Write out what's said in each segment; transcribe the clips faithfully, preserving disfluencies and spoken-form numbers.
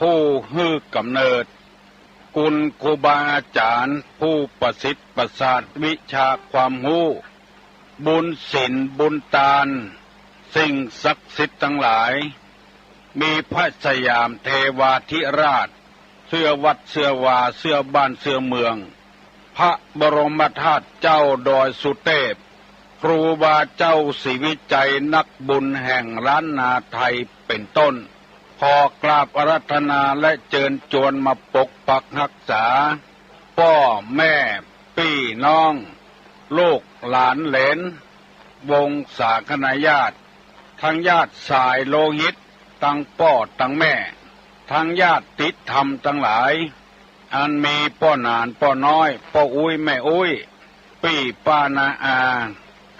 ผู้หื้อก๋ำเนิด คุณครูบาอาจ๋ารย์ผู้ประสิทธิ์ประสาทวิชาความฮู้ บุญศีลบุญตาน สิ่งศักดิ์สิทธิ์ตังหลาย มีพระสยามเทวาธิราช เสื้อวัดเสื้อวา เสื้อบ้านเสื้อเมือง พระบรมธาตุเจ้าดอยสุเตพ ครูบาเจ้าศรีวิชัยนักบุญแห่งล้านนาไทยเป็นต้น ขอกราบอาราธนาและเจิญจวนมาปกปักฮักษา ป้อแม่ปี้น้อง ลูกหลานเหลน วงศาคณาญาติ ตังญาติสายโลหิต ตังป้อตังแม่ ตังญาติธรรมตังหลาย อันมีป้อหนานป้อน้อย ป้ออุ๊ยแม่อุ๊ย ปี้ป้าน้าอา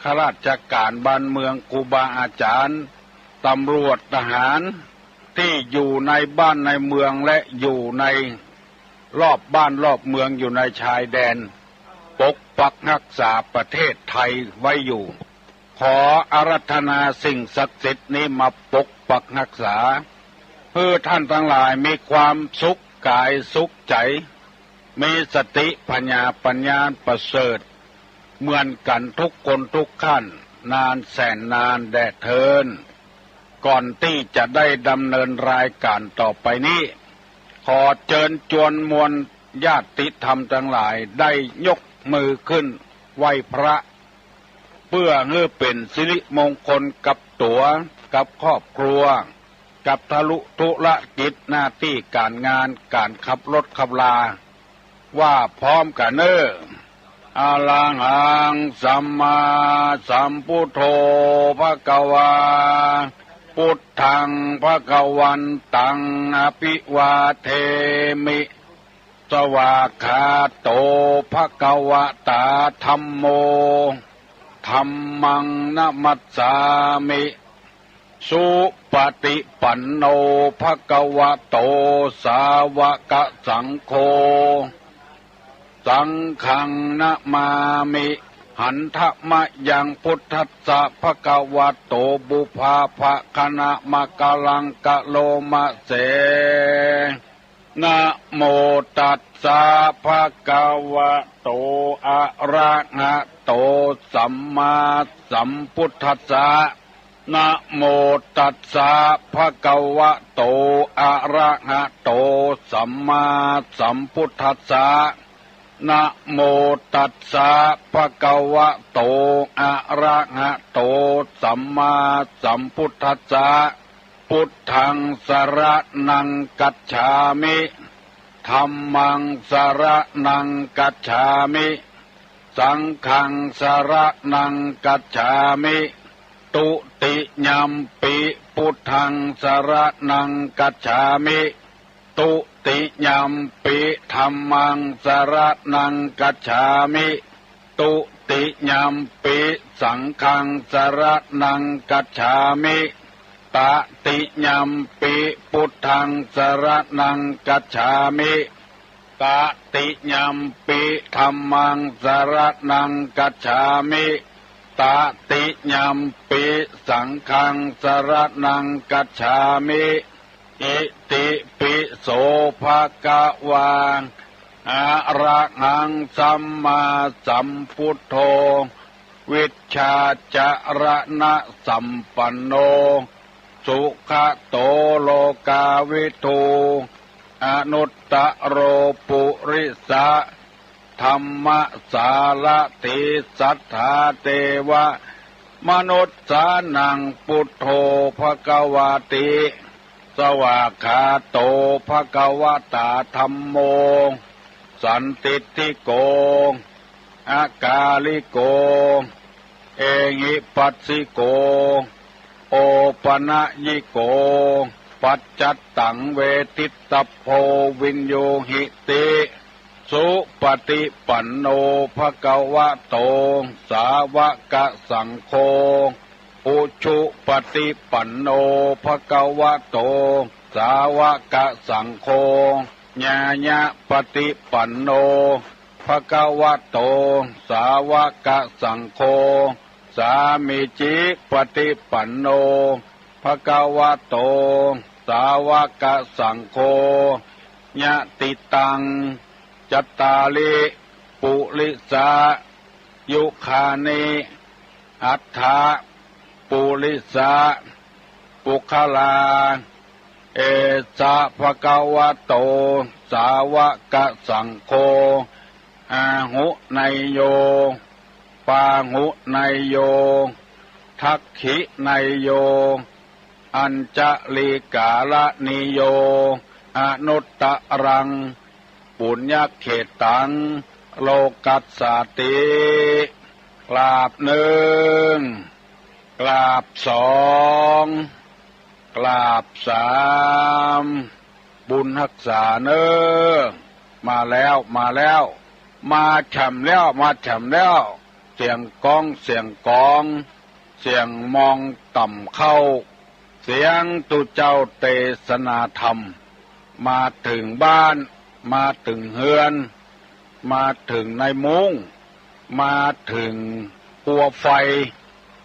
ข้าราชก๋านบ้านเมือง ครูบาอาจ๋ารย์ ตำรวจทหาร ตี้อยู่ในบ้านในเมืองและอยู่ในรอบบ้านรอบเมือง อยู่ในชายแดน ปกปักฮักษาประเทศไทยไว้อยู่ ขออาราธนาสิ่งศักดิ์สิทธิ์นี้มาปกปักฮักษา หื้อท่านตังหลายมีความสุขก๋ายสุขใจ๋ มีสติผญาปัญญาประเสริฐ เหมือนกั๋นทุกคนทุกท่าน นานแสนนานแด่เทอญ ก่อนตี้จะได้ดำเนินรายก๋านต่อไปนี้ ขอเจิญจวนมวลญาติธรรมตังหลายได้ยกมือขึ้นไหว้พระ เปื้อหื้อเป๋นสิริมงคลกับตั๋ว กับครอบครัว กับทะลุธุรกิจหน้าตี้ก๋านงาน ก๋านขับรถขับลา ว่าพร้อมกั๋นเน่อ อะระหังสัมมาสัมพุทโธภะคะวา พุทธังภะคะวันตัง อะภิวาเทมิ สวากขาโตภะคะวะตาธัมโม ธัมมังนะมัสสามิ สุปะฏิปันโนภะคะวะโต สาวะกะสังโฆ สังฆังนะมามิ หันทะมะยังพุทธัสสะภะคะวะโต ปุพพะภะคะนะมะกะลังกะโลมะเส นะโมตัสสะภะคะวะโต อะระหะโต สัมมาสัมพุทธัสสะ นะโมตัสสะภะคะวะโต อะระหะโต สัมมาสัมพุทธัสสะ นะโมตัสสะภะคะวะโต อะระหะโต สัมมาสัมพุทธัสสะ พุทธังสะระณังกัจฉามิ ธัมมังสะระณังกัจฉามิ สังฆังสะระณังกัจฉามิ ตุติยัมปิพุทธังสะระณังกัจฉามิ ตุติยัมปิธัมมังสะระณังกัจฉามิ ตุติยัมปิสังฆังสะระณังกัจฉามิ ตะติยัมปิพุทธังสะระณังกัจฉามิ ตะติยัมปิธัมมังสะระณังกัจฉามิ ตะติยัมปิสังฆังสะระณังกัจฉามิ อิติปิโสภะคะวา อะระหังสัมมาสัมพุทโธ วิชชาจะระณะสัมปันโน สุขะโตโลกาวิทู อนุตตะโรปุริสะธัมมะสารถี สัทธาเทวะมนุสสานัง พุทโธภะคะวาติ สวากขาโตภะคะวะตาธัมโม สันทิฏฐิโก อะกาลิโก เอหิปัสสิโก โอปะนะยิโก ปัจจัตตังเวทิตตัพโพ วินยูหิติ สุปะฏิปันโนภะคะวะโต สาวะกะสังโฆ อุชุปะฏิปันโนภะคะวะโต สาวะกะสังโฆ ญาญะปะฏิปันโนภะคะวะโต สาวะกะสังโฆ สามีจิปะฏิปันโนภะคะวะโต สาวกสังโฆ ยะติตัง จัตตาริ ปุริสา ยุคานิ อัฏฐะ ปุริสา ปุคคลา เอสะ ภะคะวะโต สาวกสังโฆ อาหุเนยโย ปาหุเนยโย ทักขิเนยโย อัญชลีกาลนิโย อนุตตรัง ปุญญเขตตัง โลกัสสาติ กราบหนึ่ง กราบสอง กราบสาม บุญฮักษาเน้อ มาแล้ว มาแล้ว มาแจ่มแล้ว มาแจ่มแล้ว เสียงก้อง เสียงก๋อง เสียงมองต่ำเข้า เสียงตุ๊เจ้าเตสนาธรรม มาเถิงบ้าน มาเถิงเฮือน มาเถิงในมุ้ง มาเถิงกัวไฟ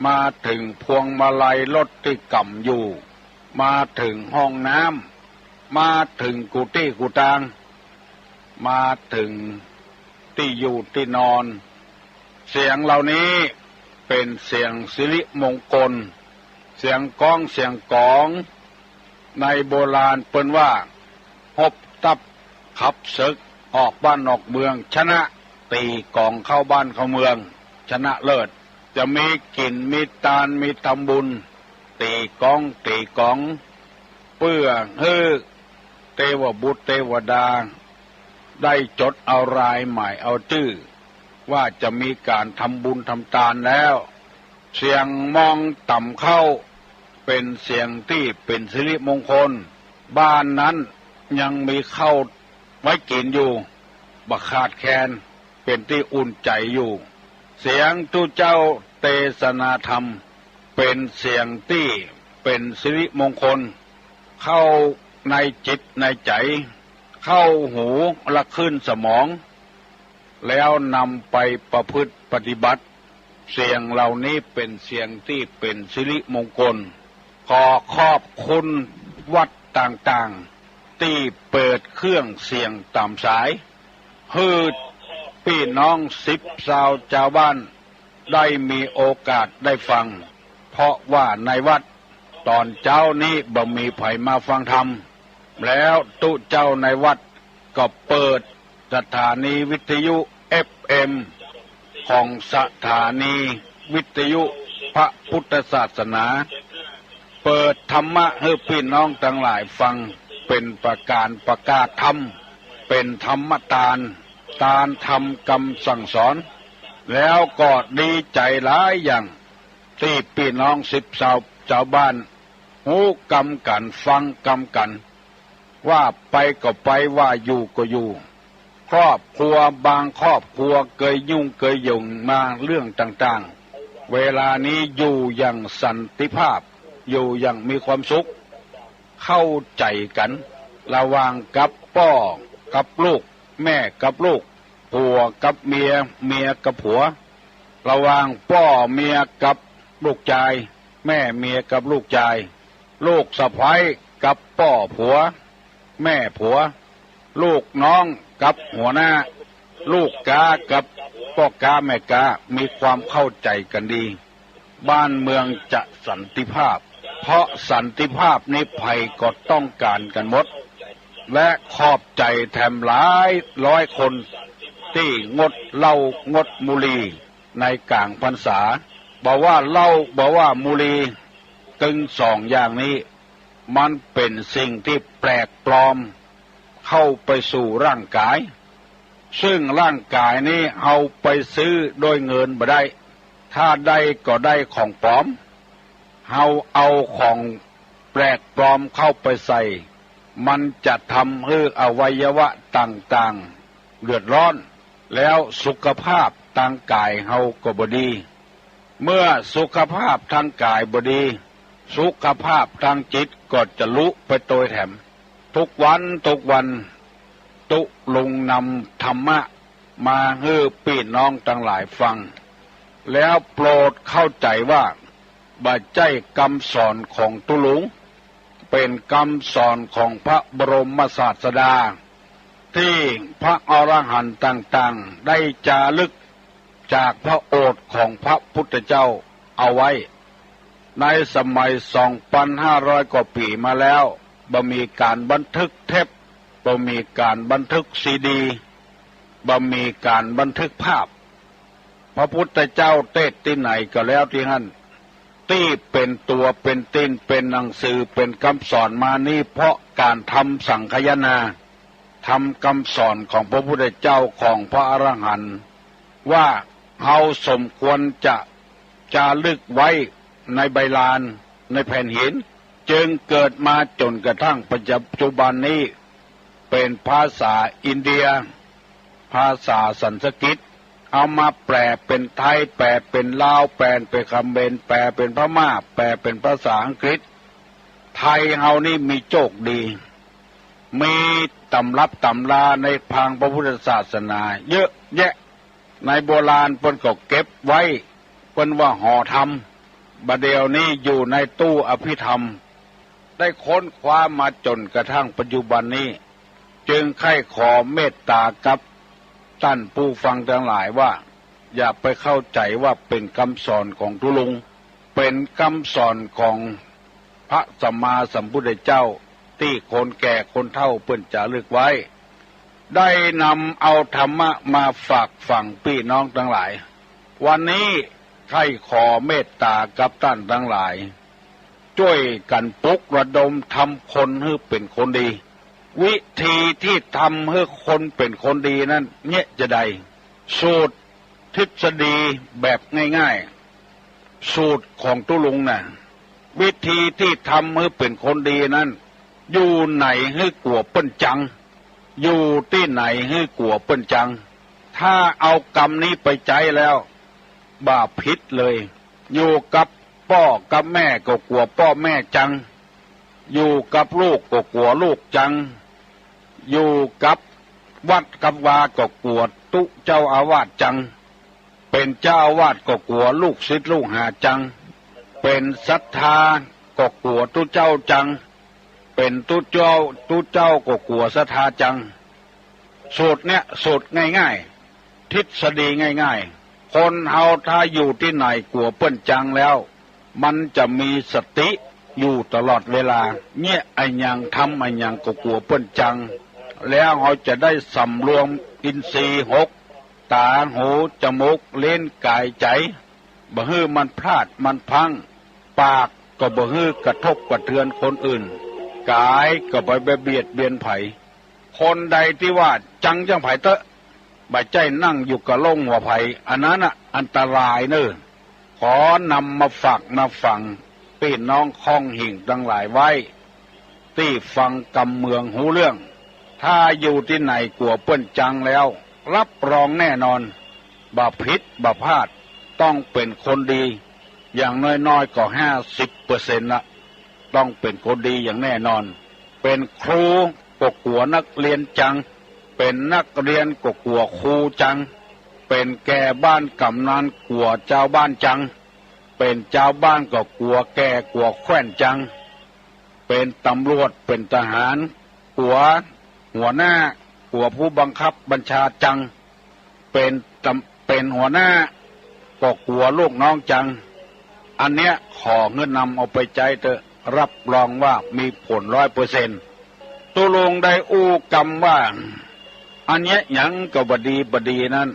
มาเถิงพวงมาลัยรถตี้ก๋ำอยู่ มาเถิงห้องน้ำ มาเถิงกู้ตี้กู้ตาง มาเถิงตี้อยู่ตี้นอน เสียงเหล่านี้เป๋นเสียงสิริมงคล เสียงก้องเสียงก๋อง ในโบราณเปิ้นว่า ฮบตับขับเสิก ออกบ้านออกเมือง ชนะ ตี๋ก๋องเข้าบ้านเข้าเมือง ชนะเลิศ จะมีกิ๋น มีตาน มีทำบุญ ตี๋ก้อง ตี๋ก๋อง เปื้อหื้อเตวบุตรเตวดา ได้จดเอารายหมายเอาจื้อ ว่าจะมีก๋านทำบุญทำตานแล้ว เสียงมองต่ำเข้า เป๋นเสียงตี้เป๋นสิริมงคล บ้านนั้นยังมีข้าวไว้กิ๋นอยู่ บ่ขาดแคลน เป๋นตี้อุ่นใจ๋อยู่ เสียงตุ๊เจ้าเตสนาธรรม เป๋นเสียงตี้เป๋นสิริมงคล เข้าในจิตในใจ๋ เข้าหูละคลื่นสมอง แล้วนำไปประพฤติปฏิบัติ เสียงเหล่านี้เป๋นเสียงตี้เป๋นสิริมงคล ขอขอบคุณวัดต่างๆ ตี้เปิดเครื่องเสียงต๋ามสาย หื้อปี้น้องสิบซาวจาวบ้าน ได้มีโอกาสได้ฟัง เพราะว่าในวัดต๋อนเจ๊านี้บ่มีใผมาฟังธรรม แล้วตุ๊เจ้าในวัดก็เปิดสถานีวิทยุเอฟเอ็ม ของสถานีวิทยุพระพุทธศาสนา เปิดธรรมะหื้อปี้น้องตังหลายฟัง เป๋นประก๋านประกาศธรรม เป๋นธรรมตาน ตานธรรมกำสั่งสอน แล้วก็ดีใจ๋หลายอย่าง ตี้ปี้น้องสิบซาวจาวบ้าน ฮู้กำกั๋น ฟังกำกั๋น ว่าไปก็ไป ว่าอยู่ก็อยู่ ครอบครัวบางครอบครัวเกยยุ่งเกยหยุ่งมาเรื่องต่างๆ เวลานี้อยู่อย่างสันติภาพ อยู่อย่างมีความสุข เข้าใจ๋กั๋น ระหว่างกับป้อกับลูก แม่กับลูก ผัวกับเมีย เมียกับผัว ระหว่างป้อเมียกับลูกจาย แม่เมียกับลูกจาย ลูกสะใภ้กับป้อผัว แม่ผัว ลูกน้องกับหัวหน้า ลูกก๊ากับป้อก๊าแม่ก๊า มีความเข้าใจ๋กั๋นดี บ้านเมืองจะสันติภาพ เพราะสันติภาพนี้ใผก็ต้องก๋านกั๋นหมด และขอบใจ๋แถมหลายร้อยคน ตี้งดเหล้างดบุหรี่ในก๋างพรรษา บ่ว่าเหล้าบ่ว่าบุหรี่ ตึงสองอย่างนี้ มันเป๋นสิ่งตี้แปลกปลอม เข้าไปสู่ร่างก๋าย ซึ่งร่างก๋ายนี้เฮาไปซื้อด้วยเงินบ่ได้ ถ้าได้ก็ได้ของปลอม เฮาเอาของแปลกปลอมเข้าไปใส่ มันจะทำหื้ออวัยวะต่างๆ เดือดร้อน แล้วสุขภาพตางก๋ายเฮาก็บ่ดี เมื่อสุขภาพตางก๋ายบ่ดี สุขภาพตางจิตก็จะลุไปโตยแถม ทุกวันทุกวัน ตุ๊ลุงนำธรรมะมาหื้อปี้น้องตังหลายฟัง แล้วโปรดเข้าใจ๋ว่า บ่ใจ้กำสอนของตุ๊ลุง เป๋นกำสอนของพระบรมศาสดา ตี้พระอรหันต์ต่างๆ ได้จารึกจากพระโอษฐ์ของพระพุทธเจ้าเอาไว้ ในสมัยสองปันห้าร้อยกว่าปี๋มาแล้ว บ่มีก๋านบันทึกเทป บ่มีก๋านบันทึกซีดี บ่มีก๋านบันทึกภาพ พระพุทธเจ้าเตสน์ตี้ไหนก็แล้วตี้หั้น ตี้เป๋นตั๋วเป๋นตี๋น เป๋นหนังสือ เป๋นกำสอนมานี้ เพราะก๋านทำสังคายนา ทำกำสอนของพระพุทธเจ้า ของพระอรหันต์ ว่าเฮาสมควรจะจารึกไว้ในใบลาน ในแผ่นหิน จึงเกิดมาจ๋นกระทั่งปัจจุบันนี้ เป๋นภาษาอินเดีย ภาษาสันสกฤต เอามาแปลเป๋นไทย แปลเป๋นลาว แปลเป๋นเขมร แปลเป๋นพม่า แปลเป๋นภาษาอังกฤษ ไทยเฮานี่มีโจคดี มีต๋ำรับต๋ำราในทางพระพุทธศาสนาเยอะแยะ ในโบราณเปิ้นก็เก็บไว้ เปิ้นว่าหอธรรม บ่าเดี่ยวนี้อยู่ในตู้อภิธรรม ได้ค้นคว้ามาจ๋นกระทั่งปัจจุบันนี้ จึงใค่ขอเมตต๋ากับต้านผู้ฟังตังหลายว่า อย่าไปเข้าใจ๋ว่าเป๋นกำสอนของตุ๊ลุง เป๋นกำสอนของพระสัมมาสัมพุทธเจ้า ตี้คนแก่คนเฒ่าเปิ้นจารึกไว้ ได้นำเอาธรรมะมาฝากฝังปี้น้องตังหลาย วันนี้ใค่ขอเมตต๋ากับต้านตังหลาย จ้วยกั๋นปลุกระดมทำคนหื้อเป๋นคนดี วิธีตี้ทำหื้อคนเป๋นคนดีนั้นเยียะจาใด สูตรทฤษฎีแบบง่ายๆ สูตรของตุ๊ลุงน่ะ วิธีตี้ทำหื้อเป๋นคนดีนั้น อยู่ไหนหื้อกั๋วเปิ้นจัง อยู่ตี้ไหนหื้อกั๋วเปิ้นจัง ถ้าเอากำนี้ไปใจ๊แล้ว บ่ผิดเลย อยู่กับป้อกับแม่ก็กั๋วป้อแม่จัง อยู่กับลูกก็กั๋วลูกจัง อยู่กับวัดกับวาก็กั๋วตุ๊เจ้าอาวาสจัง เป๋นเจ้าอาวาสก็กั๋วลูกศิษย์ลูกหาจัง เป๋นศรัทธาก็กั๋วตุ๊เจ้าจัง เป๋นตุ๊เจ้า ตุ๊เจ้าก็กั๋วศรัทธาจัง สูตรเนี้ยสูตรง่ายๆ ทฤษฎีง่ายๆ คนเฮาถ้าอยู่ตี้ไหนกั๋วเปิ้นจังแล้ว มันจะมีสติอยู่ตลอดเวลา เยียะอะหยังทำอะหยังก็กั๋วเปิ้นจัง แล้วเฮาจะได้สำรวมอินทรีย์หก ต๋า หู จมูก ลิ้น ก๋าย ใจ๋ บ่หื้อมันพลาดมันพลั้ง ปากก็บ่หื้อกระทบกระเทือนคนอื่น ก๋ายก็บ่ไปเบียดเบียนใผ คนใดตี้ว่าจังจั้งใผเต๊อะ บ่ใจ้นั่งอยู่กะโล่งหัวใผ อันนั้นน่ะอันตรายเน่อ ขอนำมาฝากมาฝังปี้น้องค่องหิ่งตังหลายไว้ ตี้ฟังกำเมืองฮู้เรื่อง ถ้าอยู่ตี้ไหนกั๋วเปิ้นจังแล้ว รับรองแน่นอน บ่ผิดบ่พลาด ต้องเป๋นคนดี อย่างน้อยๆ ก็ห้าสิบเปอร์เซ็นต์ละ ต้องเป๋นคนดีอย่างแน่นอน เป๋นครูก็กั๋วนักเรียนจัง เป๋นนักเรียนก็กั๋วครูจัง เป๋นแก่บ้านก๋ำนันกั๋วจาวบ้านจัง เป๋นจาวบ้านก็กั๋วแก่กั๋วแคว่นจัง เป๋นตำรวจเป๋นทหารกั๋วหัวหน้า กั๋วผู้บังคับบัญชาจัง เป๋นตำ เป๋นหัวหน้าก็กั๋วลูกน้องจัง อันเนี้ยขอหื้อนำเอาไปใจ๊เต๊อะ รับรองว่ามีผลร้อยเปอร์เซ็นต์ ตุ๊ลุงได้อู้กำว่า อันเยียะหยังก็บ่ดีบ่ดีนั้น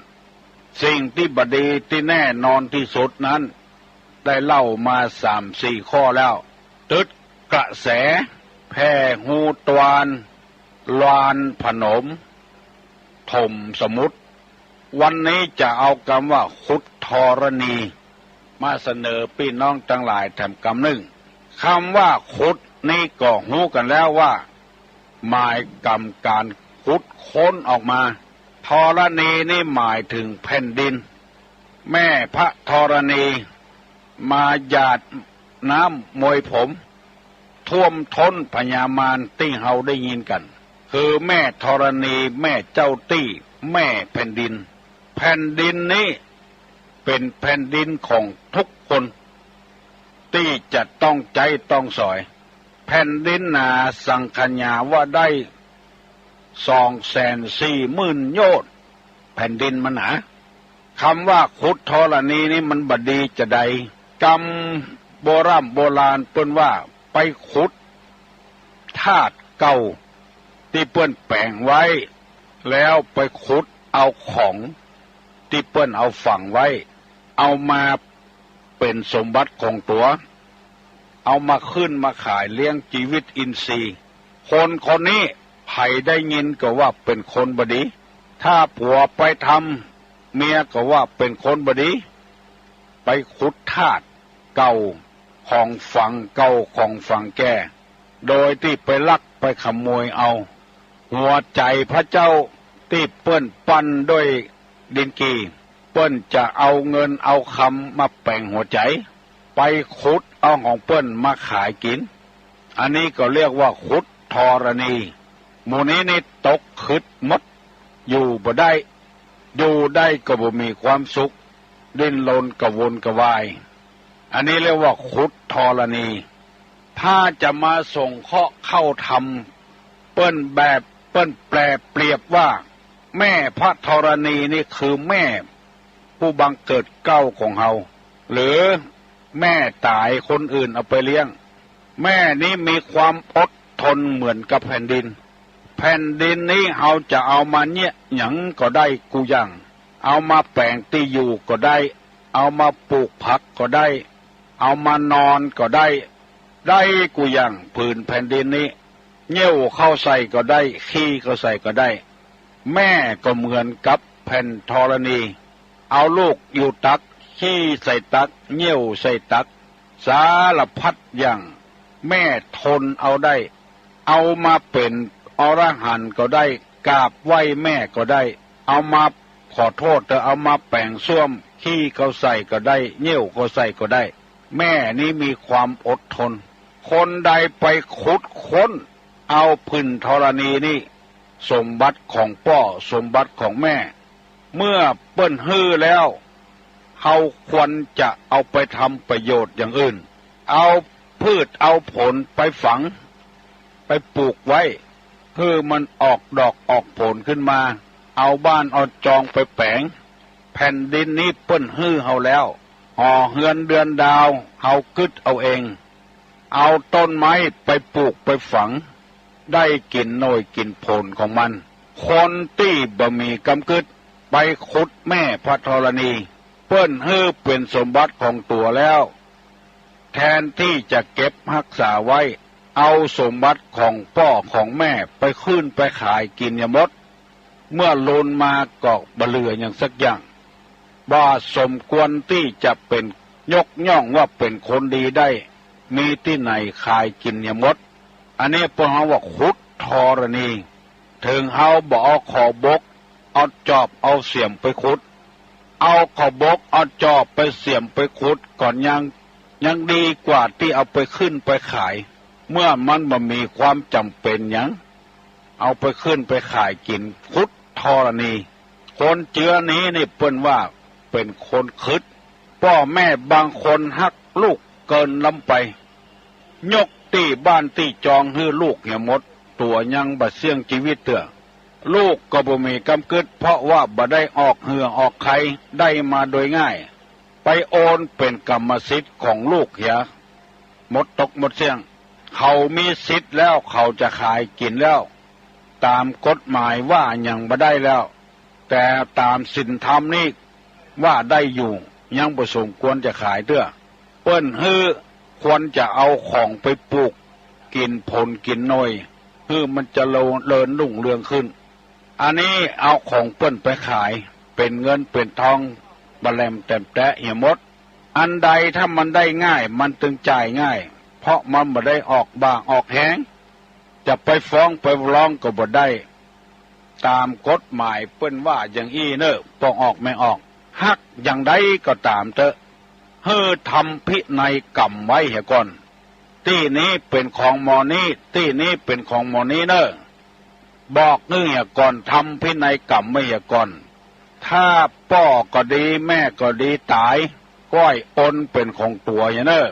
สิ่งตี้บ่ดีตี้แน่นอนตี้สุดนั้น ได้เล่ามาสามสี่ข้อแล้ว ตึ๊ดกระแส แผ่ฮูตวาน ลานผนม ถมสมุทร วันนี้จะเอากำว่าขุดธรณี มาเสนอปี้น้องตังหลายแถมกำนึ่ง กำว่าขุดนี้ก็ฮู้กั๋นแล้วว่า หมายกำก๋านขุดค้นออกมา ธรณีนี้หมายเถิงแผ่นดิน แม่พระธรณี มาหยาดน้ำมวยผม ท่วมท้นพญามารตี้เฮาได้ยินกั๋น คือแม่ธรณี แม่เจ้าตี้ แม่แผ่นดิน แผ่นดินนี้เป๋นแผ่นดินของทุกคน ตี้จะต้องใจ๊ต้องสอย แผ่นดินหนา สังขยาว่าได้สองแสนสี่หมื่นโยชน์ แผ่นดินมันหนา กำว่าขุดธรณีนี่มันบ่ดีจาใด กำโบร่ำโบราณเปิ้นว่าไปขุดธาตุเก่าตี้เปิ้นแป๋งไว้ แล้วไปขุดเอาของตี้เปิ้นเอาฝังไว้ เอามาเป๋นสมบัติของตั๋ว เอามาขึ้นมาขายเลี้ยงจีวิตอินทรีย์ คนคนนี้ใผได้ยินก็ว่าเป๋นคนบ่ดี ถ้าผัวไปทำเมียก็ว่าเป๋นคนบ่ดี ไปขุดธาตุเก่า ของฝังเก่าของฝังแก่ โดยตี้ไปลักไปขโมยเอา หัวใจ๋พระเจ้าตี้เปิ้นปั้นด้วยดินกี่ เปิ้นจะเอาเงินเอาคำมาแป๋งหัวใจ๋ ไปขุดเอาของเปิ้นมาขายกิ๋น อันนี้ก็เรียกว่าขุดธรณี หมู่นี้นี่ตกขึดหมด อยู่บ่ได้ อยู่ได้ก็บ่มีความสุข ดิ้นรนกระวนกระวาย อันนี้เรียกว่าขุดธรณี ถ้าจะมาสงเคราะห์เข้าธรรม เปิ้นแบบ เปิ้นแปลเปรียบว่า แม่พระธรณีนี่คือแม่ผู้บังเกิดเกล้าของเฮา หรือแม่ต๋ายคนอื่นเอาไปเลี้ยง แม่นี้มีความอดทนเหมือนกับแผ่นดิน แผ่นดินนี้เฮาจะเอามาเยียะหยังก็ได้กู้อย่าง เอามาแป๋งตี้อยู่ก็ได้ เอามาปลูกผักก็ได้ เอามานอนก็ได้ ได้กู้อย่าง ผืนแผ่นดินนี้ เยี่ยวเข้าใส่ก็ได้ ขี้เข้าใส่ก็ได้ แม่ก็เหมือนกับแผ่นธรณี เอาลูกอยู่ตัก ขี้ใส่ตัก เยี่ยวใส่ตัก สารพัดอย่าง แม่ทนเอาได้ เอามาเป๋นอรหันต์ก็ได้ กราบไหว้แม่ก็ได้ เอามาขอโทษเถอะ เอามาแป๋งส้วม ขี้เข้าใส่ก็ได้ เยี่ยวเข้าใส่ก็ได้ แม่นี้มีความอดทน คนใดไปขุดค้นเอาผืนธรณีนี้ สมบัติของป้อ สมบัติของแม่ เมื่อเปิ้นหื้อแล้ว เฮาควรจะเอาไปทำประโยชน์อย่างอื่น เอาพืชเอาผลไปฝัง ไปปลูกไว้ หื้อมันออกดอกออกผลขึ้นมา เอาบ้านเอาจองไปแป๋ง แผ่นดินนี้เปิ้นหื้อเฮาแล้ว หอเฮือนเดือนดาว เฮากึ๊ดเอาเอง เอาต้นไม้ไปปลูกไปฝัง ได้กิ๋นหน่วยกิ๋นผลของมัน คนตี้บ่มีกำกึ๊ด ไปขุดแม่พระธรณี เปิ้นหื้อเป๋นสมบัติของตั๋วแล้ว แทนตี้จะเก็บฮักษาไว้ เอาสมบัติของป้อของแม่ไปขึ้นไปขายกิ๋นเหียหมด เมื่อลูนมาก็บ่เหลือหยังสักอย่าง บ่สมควรตี้จะเป๋นยกย่องว่าเป๋นคนดีได้ มีตี้ไหน ขายกิ๋นเหียหมด อันนี้เปิ้นฮ้องว่าขุดธรณี เถิงเฮาบ่เอาขอบบก เอาจอบเอาเสียมไปขุด เอาขอบบกเอาจอบไปเสียมไปขุดก่อนยัง ยังดีกว่าตี้เอาไปขึ้นไปขาย เมื่อมันบ่มีความจ๋ำเป๋นหยัง เอาไปขึ้นไปขายกิ๋น ขุดธรณี คนเจื้อนี้นี่เปิ้นว่าเป๋นคนขึด ป้อแม่บางคนฮักลูกเกินล้ำไป ยกตี้บ้านตี้จองหื้อลูกเหียหมด ตั๋วยังบ่เสี้ยงจีวิตเตื้อ ลูกก็บ่มีกำกึ๊ด เพราะว่าบ่ได้ออกเหื่อออกใค ได้มาโดยง่าย ไปโอนเป๋นกรรมสิทธิ์ของลูกเหีย หมดตกหมดเสี้ยง เขามีสิทธิ์แล้ว เขาจะขายกิ๋นแล้ว ต๋ามกฎหมายว่าหยังบ่ได้แล้ว แต่ต๋ามศีลธรรมนี่ว่าได้อยู่ ยังบ่สมควรจะขายเตื้อ เปิ้นหื้อควรจะเอาของไปปลูก กิ๋นผลกิ๋นหน่วย หื้อมันจะเจริญรุ่งเรืองขึ้น อันนี้เอาของเปิ้นไปขาย เป๋นเงินเป๋นทอง บ่แหลมแต๋มแต๊ะเหียหมด อันใดถ้ามันได้ง่าย มันตึงจ่ายง่าย เพราะมันบ่ได้ออกบ่าออกแฮง จะไปฟ้องไปร้องก็บ่ได้ ต๋ามกฎหมายเปิ้นว่าอย่างอี้เน่อ ป้อออกแม่ออก ฮักอย่างใดก็ต๋ามเต๊อะ หื้อทำพินัยกรรมไว้เหียก่อน ตี้นี้เป๋นของหมอนี้ ตี้นี้เป๋นของหมอนี้เน่อ บอกหื้อเหียก่อน ทำพินัยกรรมไว้เหียก่อน ถ้าป้อก็ดีแม่ก็ดีต๋าย ก้อยอนเป๋นของตั๋วเหียเน่อ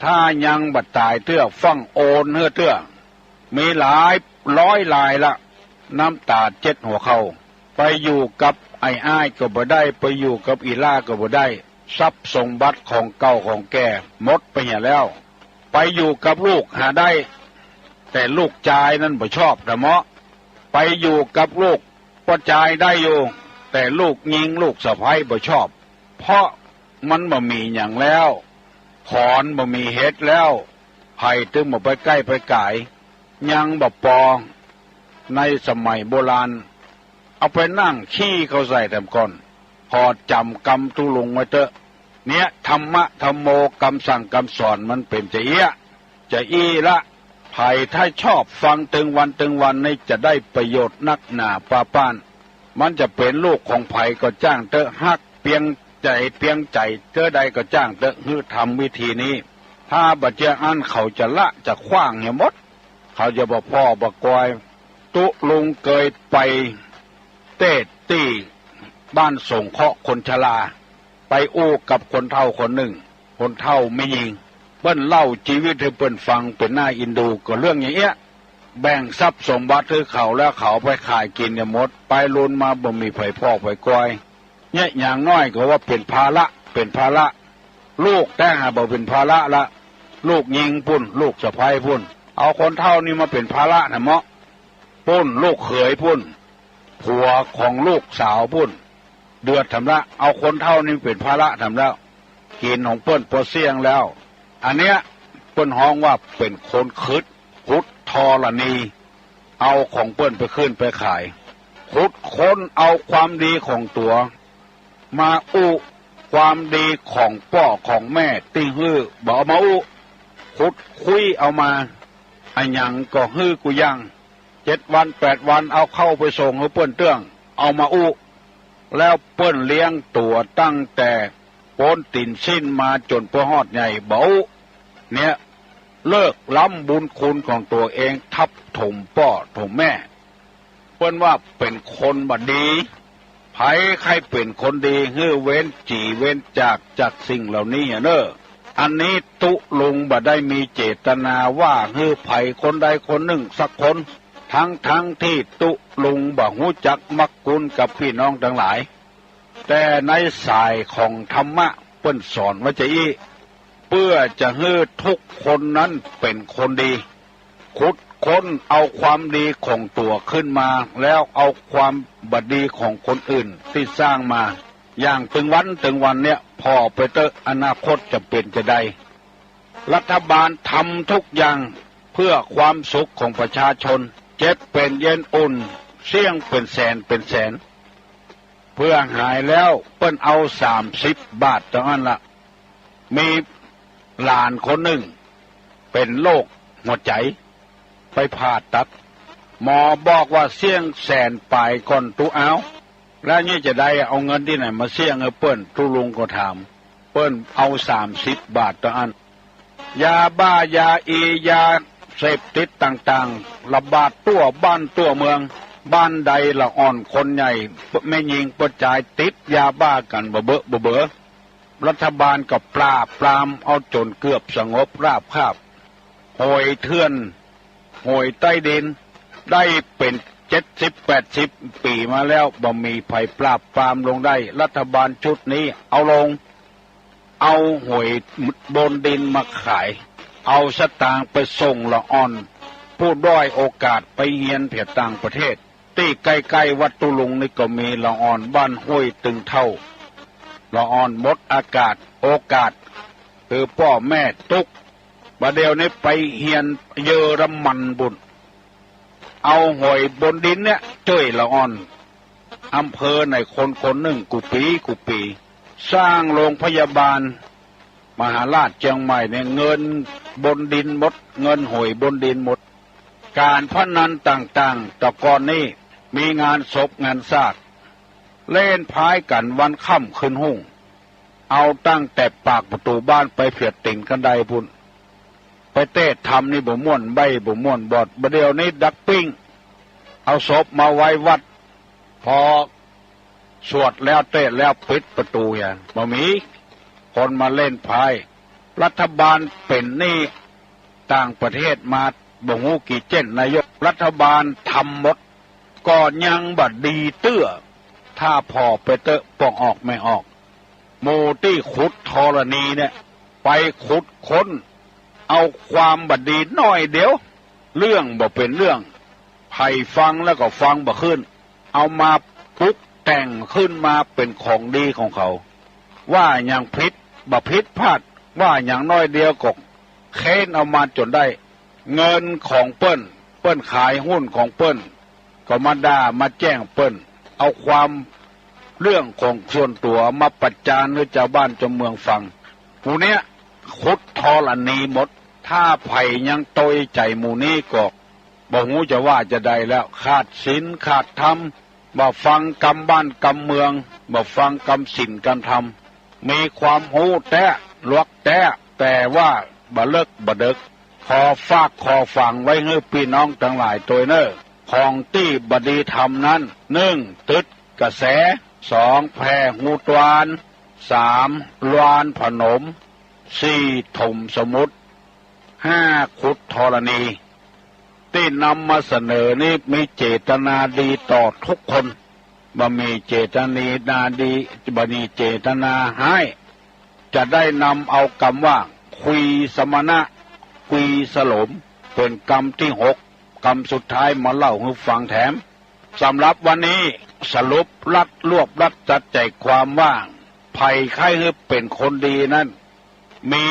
ถ้ายังบ่ต๋ายเตื้อ ฟั่งโอนหื้อเตื้อ มีหลายร้อยรายละ น้ำต๋าเจ็ดหัวเข่า ไปอยู่กับไอ้อ้ายก็บ่ได้ ไปอยู่กับอี่หล้าก็บ่ได้ ทรัพย์สมบัติของเก่าของแก่หมดไปเหียแล้ว ไปอยู่กับลูกหาได้ แต่ลูกจายนั้นบ่ชอบนะเมาะ ไปอยู่กับลูกป้อจายได้อยู่ แต่ลูกญิงลูกสะใภ้บ่ชอบ เพราะมันบ่มีหยังแล้ว ขอนบ่มีเห็ดแล้ว ใผตึงบ่ไปใก้ไปก๋าย ยังบ่ปอ ในสมัยโบราณ เอาไปนั่งขี้เขาใส่แถมก่อน ขอจ๋ำกำตุ๊ลุงไว้เต๊อะ เนี่ย ธรรมะธัมโม กำสั่งกำสอนมันเป๋นจาอี้ จาอี้ละ ใผถ้าชอบฟังตึงวันตึงวันนี่จะได้ประโยชน์นักหนาปาป้าน มันจะเป๋นลูกของใผก็จ้างเต๊อะ ฮักเปียงใจ๋เปียงใจ๋เต๊อะใดก็จ้างเต๊อะ หื้อทำวิธีนี้ ถ้าบ่เจื้ออั้นเขาจะละจะขว้างเหียหมด เขาจะบ่ผ่อบ่กอย ตุ๊ลุงเกยไปเตศน์ตี้บ้านสงเคราะห์คนชรา ไปอู้กับคนเฒ่าคนนึ่ง คนเฒ่าแม่ญิง เปิ้นเล่าจีวิตหื้อเปิ้นฟังเป๋นหน้าอินดู ก็เรื่องอย่างเอี้ย แบ่งทรัพย์สมบัติหื้อเขาแล้วเขาเอาไปขายกิ๋นเหียหมด ไปลุนมาบ่มีใผผ่อใผกอย เนี่ยอย่างน้อยก็ว่าเป๋นภาระ เป๋นภาระ ลูกแต๊หาบ่เป๋นภาระละ ลูกญิงปุ้น ลูกสะใภ้ปุ้น เอาคนเฒ่านี่มาเป๋นภาระนะเมาะ ปุ้นลูกเขยปุ้น ผัวของลูกสาวปุ้น เดือดแถมละ เอาคนเฒ่านี่เป๋นภาระแถมแล้ว กิ๋นของเปิ้นปอเสี้ยงแล้ว อันเนี้ยเปิ้นฮ้องว่าเป๋นคนขึด ขุดธรณี เอาของเปิ้นไปขึ้นไปขาย ขุดค้นเอาความดีของตั๋ว มาอู้ความดีของป้อของแม่ตี้หื้อ บ่เอามาอู้ ขุดคุ้ยเอามา อะหยังก็หื้อกู้อย่าง เจ็ดวันแปดวันเอาเข้าไปส่งหื้อเปิ้นเตื้อง เอามาอู้ แล้วเปิ้นเลี้ยงตั๋วตั้งแต่ป๊นตี๋นซี้นมาจ๋นป้อฮอดใหญ่ บ่อู้ เนี่ย เลิกล้ำบุญคุณของตั๋วเอง ทับถมป้อถมแม่ เปิ้นว่าเป๋นคนบ่ดี ใผใค่เป๋นคนดี หื้อเว้นจี๋เว้นจากจากสิ่งเหล่านี้เน่อ อันนี้ตุ๊ลุงบ่ได้มีเจตนาว่าหื้อใผคนใดคนนึ่งสักคน ตึงๆ ตี้ตุ๊ลุงบ่ฮู้จักมักกุนกับปี้น้องตังหลาย แต่ในสายของธรรมะเปิ้นสอนว่าจาอี้ เปื้อจะหื้อทุกคนนั้นเป๋นคนดี ขุดค้นเอาความดีของตั๋วขึ้นมา แล้วเอาความบ่ดีของคนอื่นตี้สร้างมา อย่างตึงวันตึงวันเนี่ย ผ่อไปเต๊อะ อนาคตจะเป๋นจาใด รัฐบาลทำทุกอย่างเพื่อความสุขของประชาชน เจ็บเป๋นเย็นอุ่น เสี้ยงเป๋นแสนเป๋นแสน เปื้อหายแล้วเปิ้นเอาสามสิบบาทเต้าอั้นละ มีหลานคนนึ่งเป๋นโรคหัวใจ๋ ไปผ่าตัด หมอบอกว่าเสี้ยงแสนป๋ายก่อนตุ๊เอา แล้วนี่จะได้เอาเงินตี้ไหนมาเสี้ยงหื้อเปิ้น ตุ๊ลุงก็ถาม เปิ้นเอาสามสิบบาทเต้าอั้น ยาบ้า ยาอี ยาเสพติดต่างๆ ระบาดทั่วบ้านทั่วเมือง บ้านใดละอ่อนคนใหญ่ แม่ญิงป้อจายติดยาบ้ากั๋นบ่เบอะบ่เบอ รัฐบาลก็ปราบปรามเอาจ๋นเกือบสงบราบคาบ หวยเถื่อน หวยใต้ดิน ได้เป๋นเจ็ดสิบแปดสิบปี๋มาแล้ว บ่มีใผปราบปรามลงได้ รัฐบาลชุดนี้เอาลง เอาหวยบนดินมาขาย เอาสตางค์ไปส่งละอ่อน ผู้ด้อยโอกาสไปเฮียนแผวต่างประเทศ ตี้ใก้ๆ วัดตุ๊ลุงนี่ก็มีละอ่อน บ้านห้วยตึงเถ้า ละอ่อนหมดอากาศ โอกาส คือป้อแม่ตุ๊ก บ่าเดี่ยวนี้ไปเฮียนเยอรมันปุ้น เอาหวยบนดินเนี่ยจ้วยละอ่อน อำเภอไหนคนคนนึ่งกู้ปี๋กู้ปี๋ สร้างโรงพยาบาล มหาราชเจียงใหม่เนี่ย เงินบนดินหมด เงินหวยบนดินหมด ก๋านพนันต่างๆ แต่ก่อนนี้มีงานศพงานซาก เล่นไพ่กั๋นวันค่ำคืนฮุ่ง เอาตั้งแต่ปากประตู๋บ้านไปเผียดตี๋นคันไดปุ้น ไปเต๊ธรรมนี่บ่ม่วนใบ้บ่ม่วนบอด บ่าเดี่ยวนี้ดักปิ้ง เอาศพมาไว้วัด พอสวดแล้วเต๊แล้วปิดประตู๋เหีย บ่มีคนมาเล่นไพ่ รัฐบาลเป๋นหนี้ต่างประเทศมาบ่ฮู้กี่เจ้นนายก รัฐบาลทำหมด ก็ยังบ่ดีเตื้อ ถ้าผ่อไปเต๊อะ ป้องออกแม่ออก หมู่ตี้ขุดธรณีเนี่ย ไปขุดค้นเอาความบ่ดีหน้อยเดียว เรื่องบ่เป๋นเรื่อง ใผฟังแล้วก็ฟังบ่ขึ้น เอามาปรุงแต่งขึ้นมาเป๋นของดีของเขา ว่าหยังผิดบ่ผิดพลาด ว่าหยังน้อยเดียวก็เค้นเอามาจ๋นได้ เงินของเปิ้น เปิ้นขายหุ้นของเปิ้น ก็มาด่ามาแจ้งเปิ้น เอาความเรื่องของส่วนตั๋วมาประจานหื้อจาวบ้านจาวเมืองฟัง หมู่เนี้ยขุดธรณีหมด ถ้าใผยังตวยใจ๋หมู่นี้ก็ บ่ฮู้จะว่าจาใดแล้ว ขาดศีลขาดธรรม บ่ฟังกำบ้านกำเมือง บ่ฟังกำศีลกำธรรม มีความฮู้แต๊ หลวกแต๊ แต่ว่าบ่เลิกบ่เดิก ขอฝากขอฝังไว้หื้อปี้น้องตังหลายตวยเน่อ ของตี้บ่ดีทำนั้น นึ่ง ตึดกระแส สอง แผ่ฮูตวาน สาม ลานผนม สี่ ถมสมุด ห้า ขุดธรณี ตี้นำมาเสนอนี้มีเจตนาดีต่อทุกคน บ่มีเจตนาดี บ่มีเจตนาฮ้าย จะได้นำเอากำว่า คุยสมณะ คุยสลม เป๋นกำตี้หก กำสุดท้ายมาเล่าหื้อฟังแถม สำหรับวันนี้สรุปรัดรวบรัดตัดใจ๋ความว่า ใผใค่หื้อเป๋นคนดีนั้น มี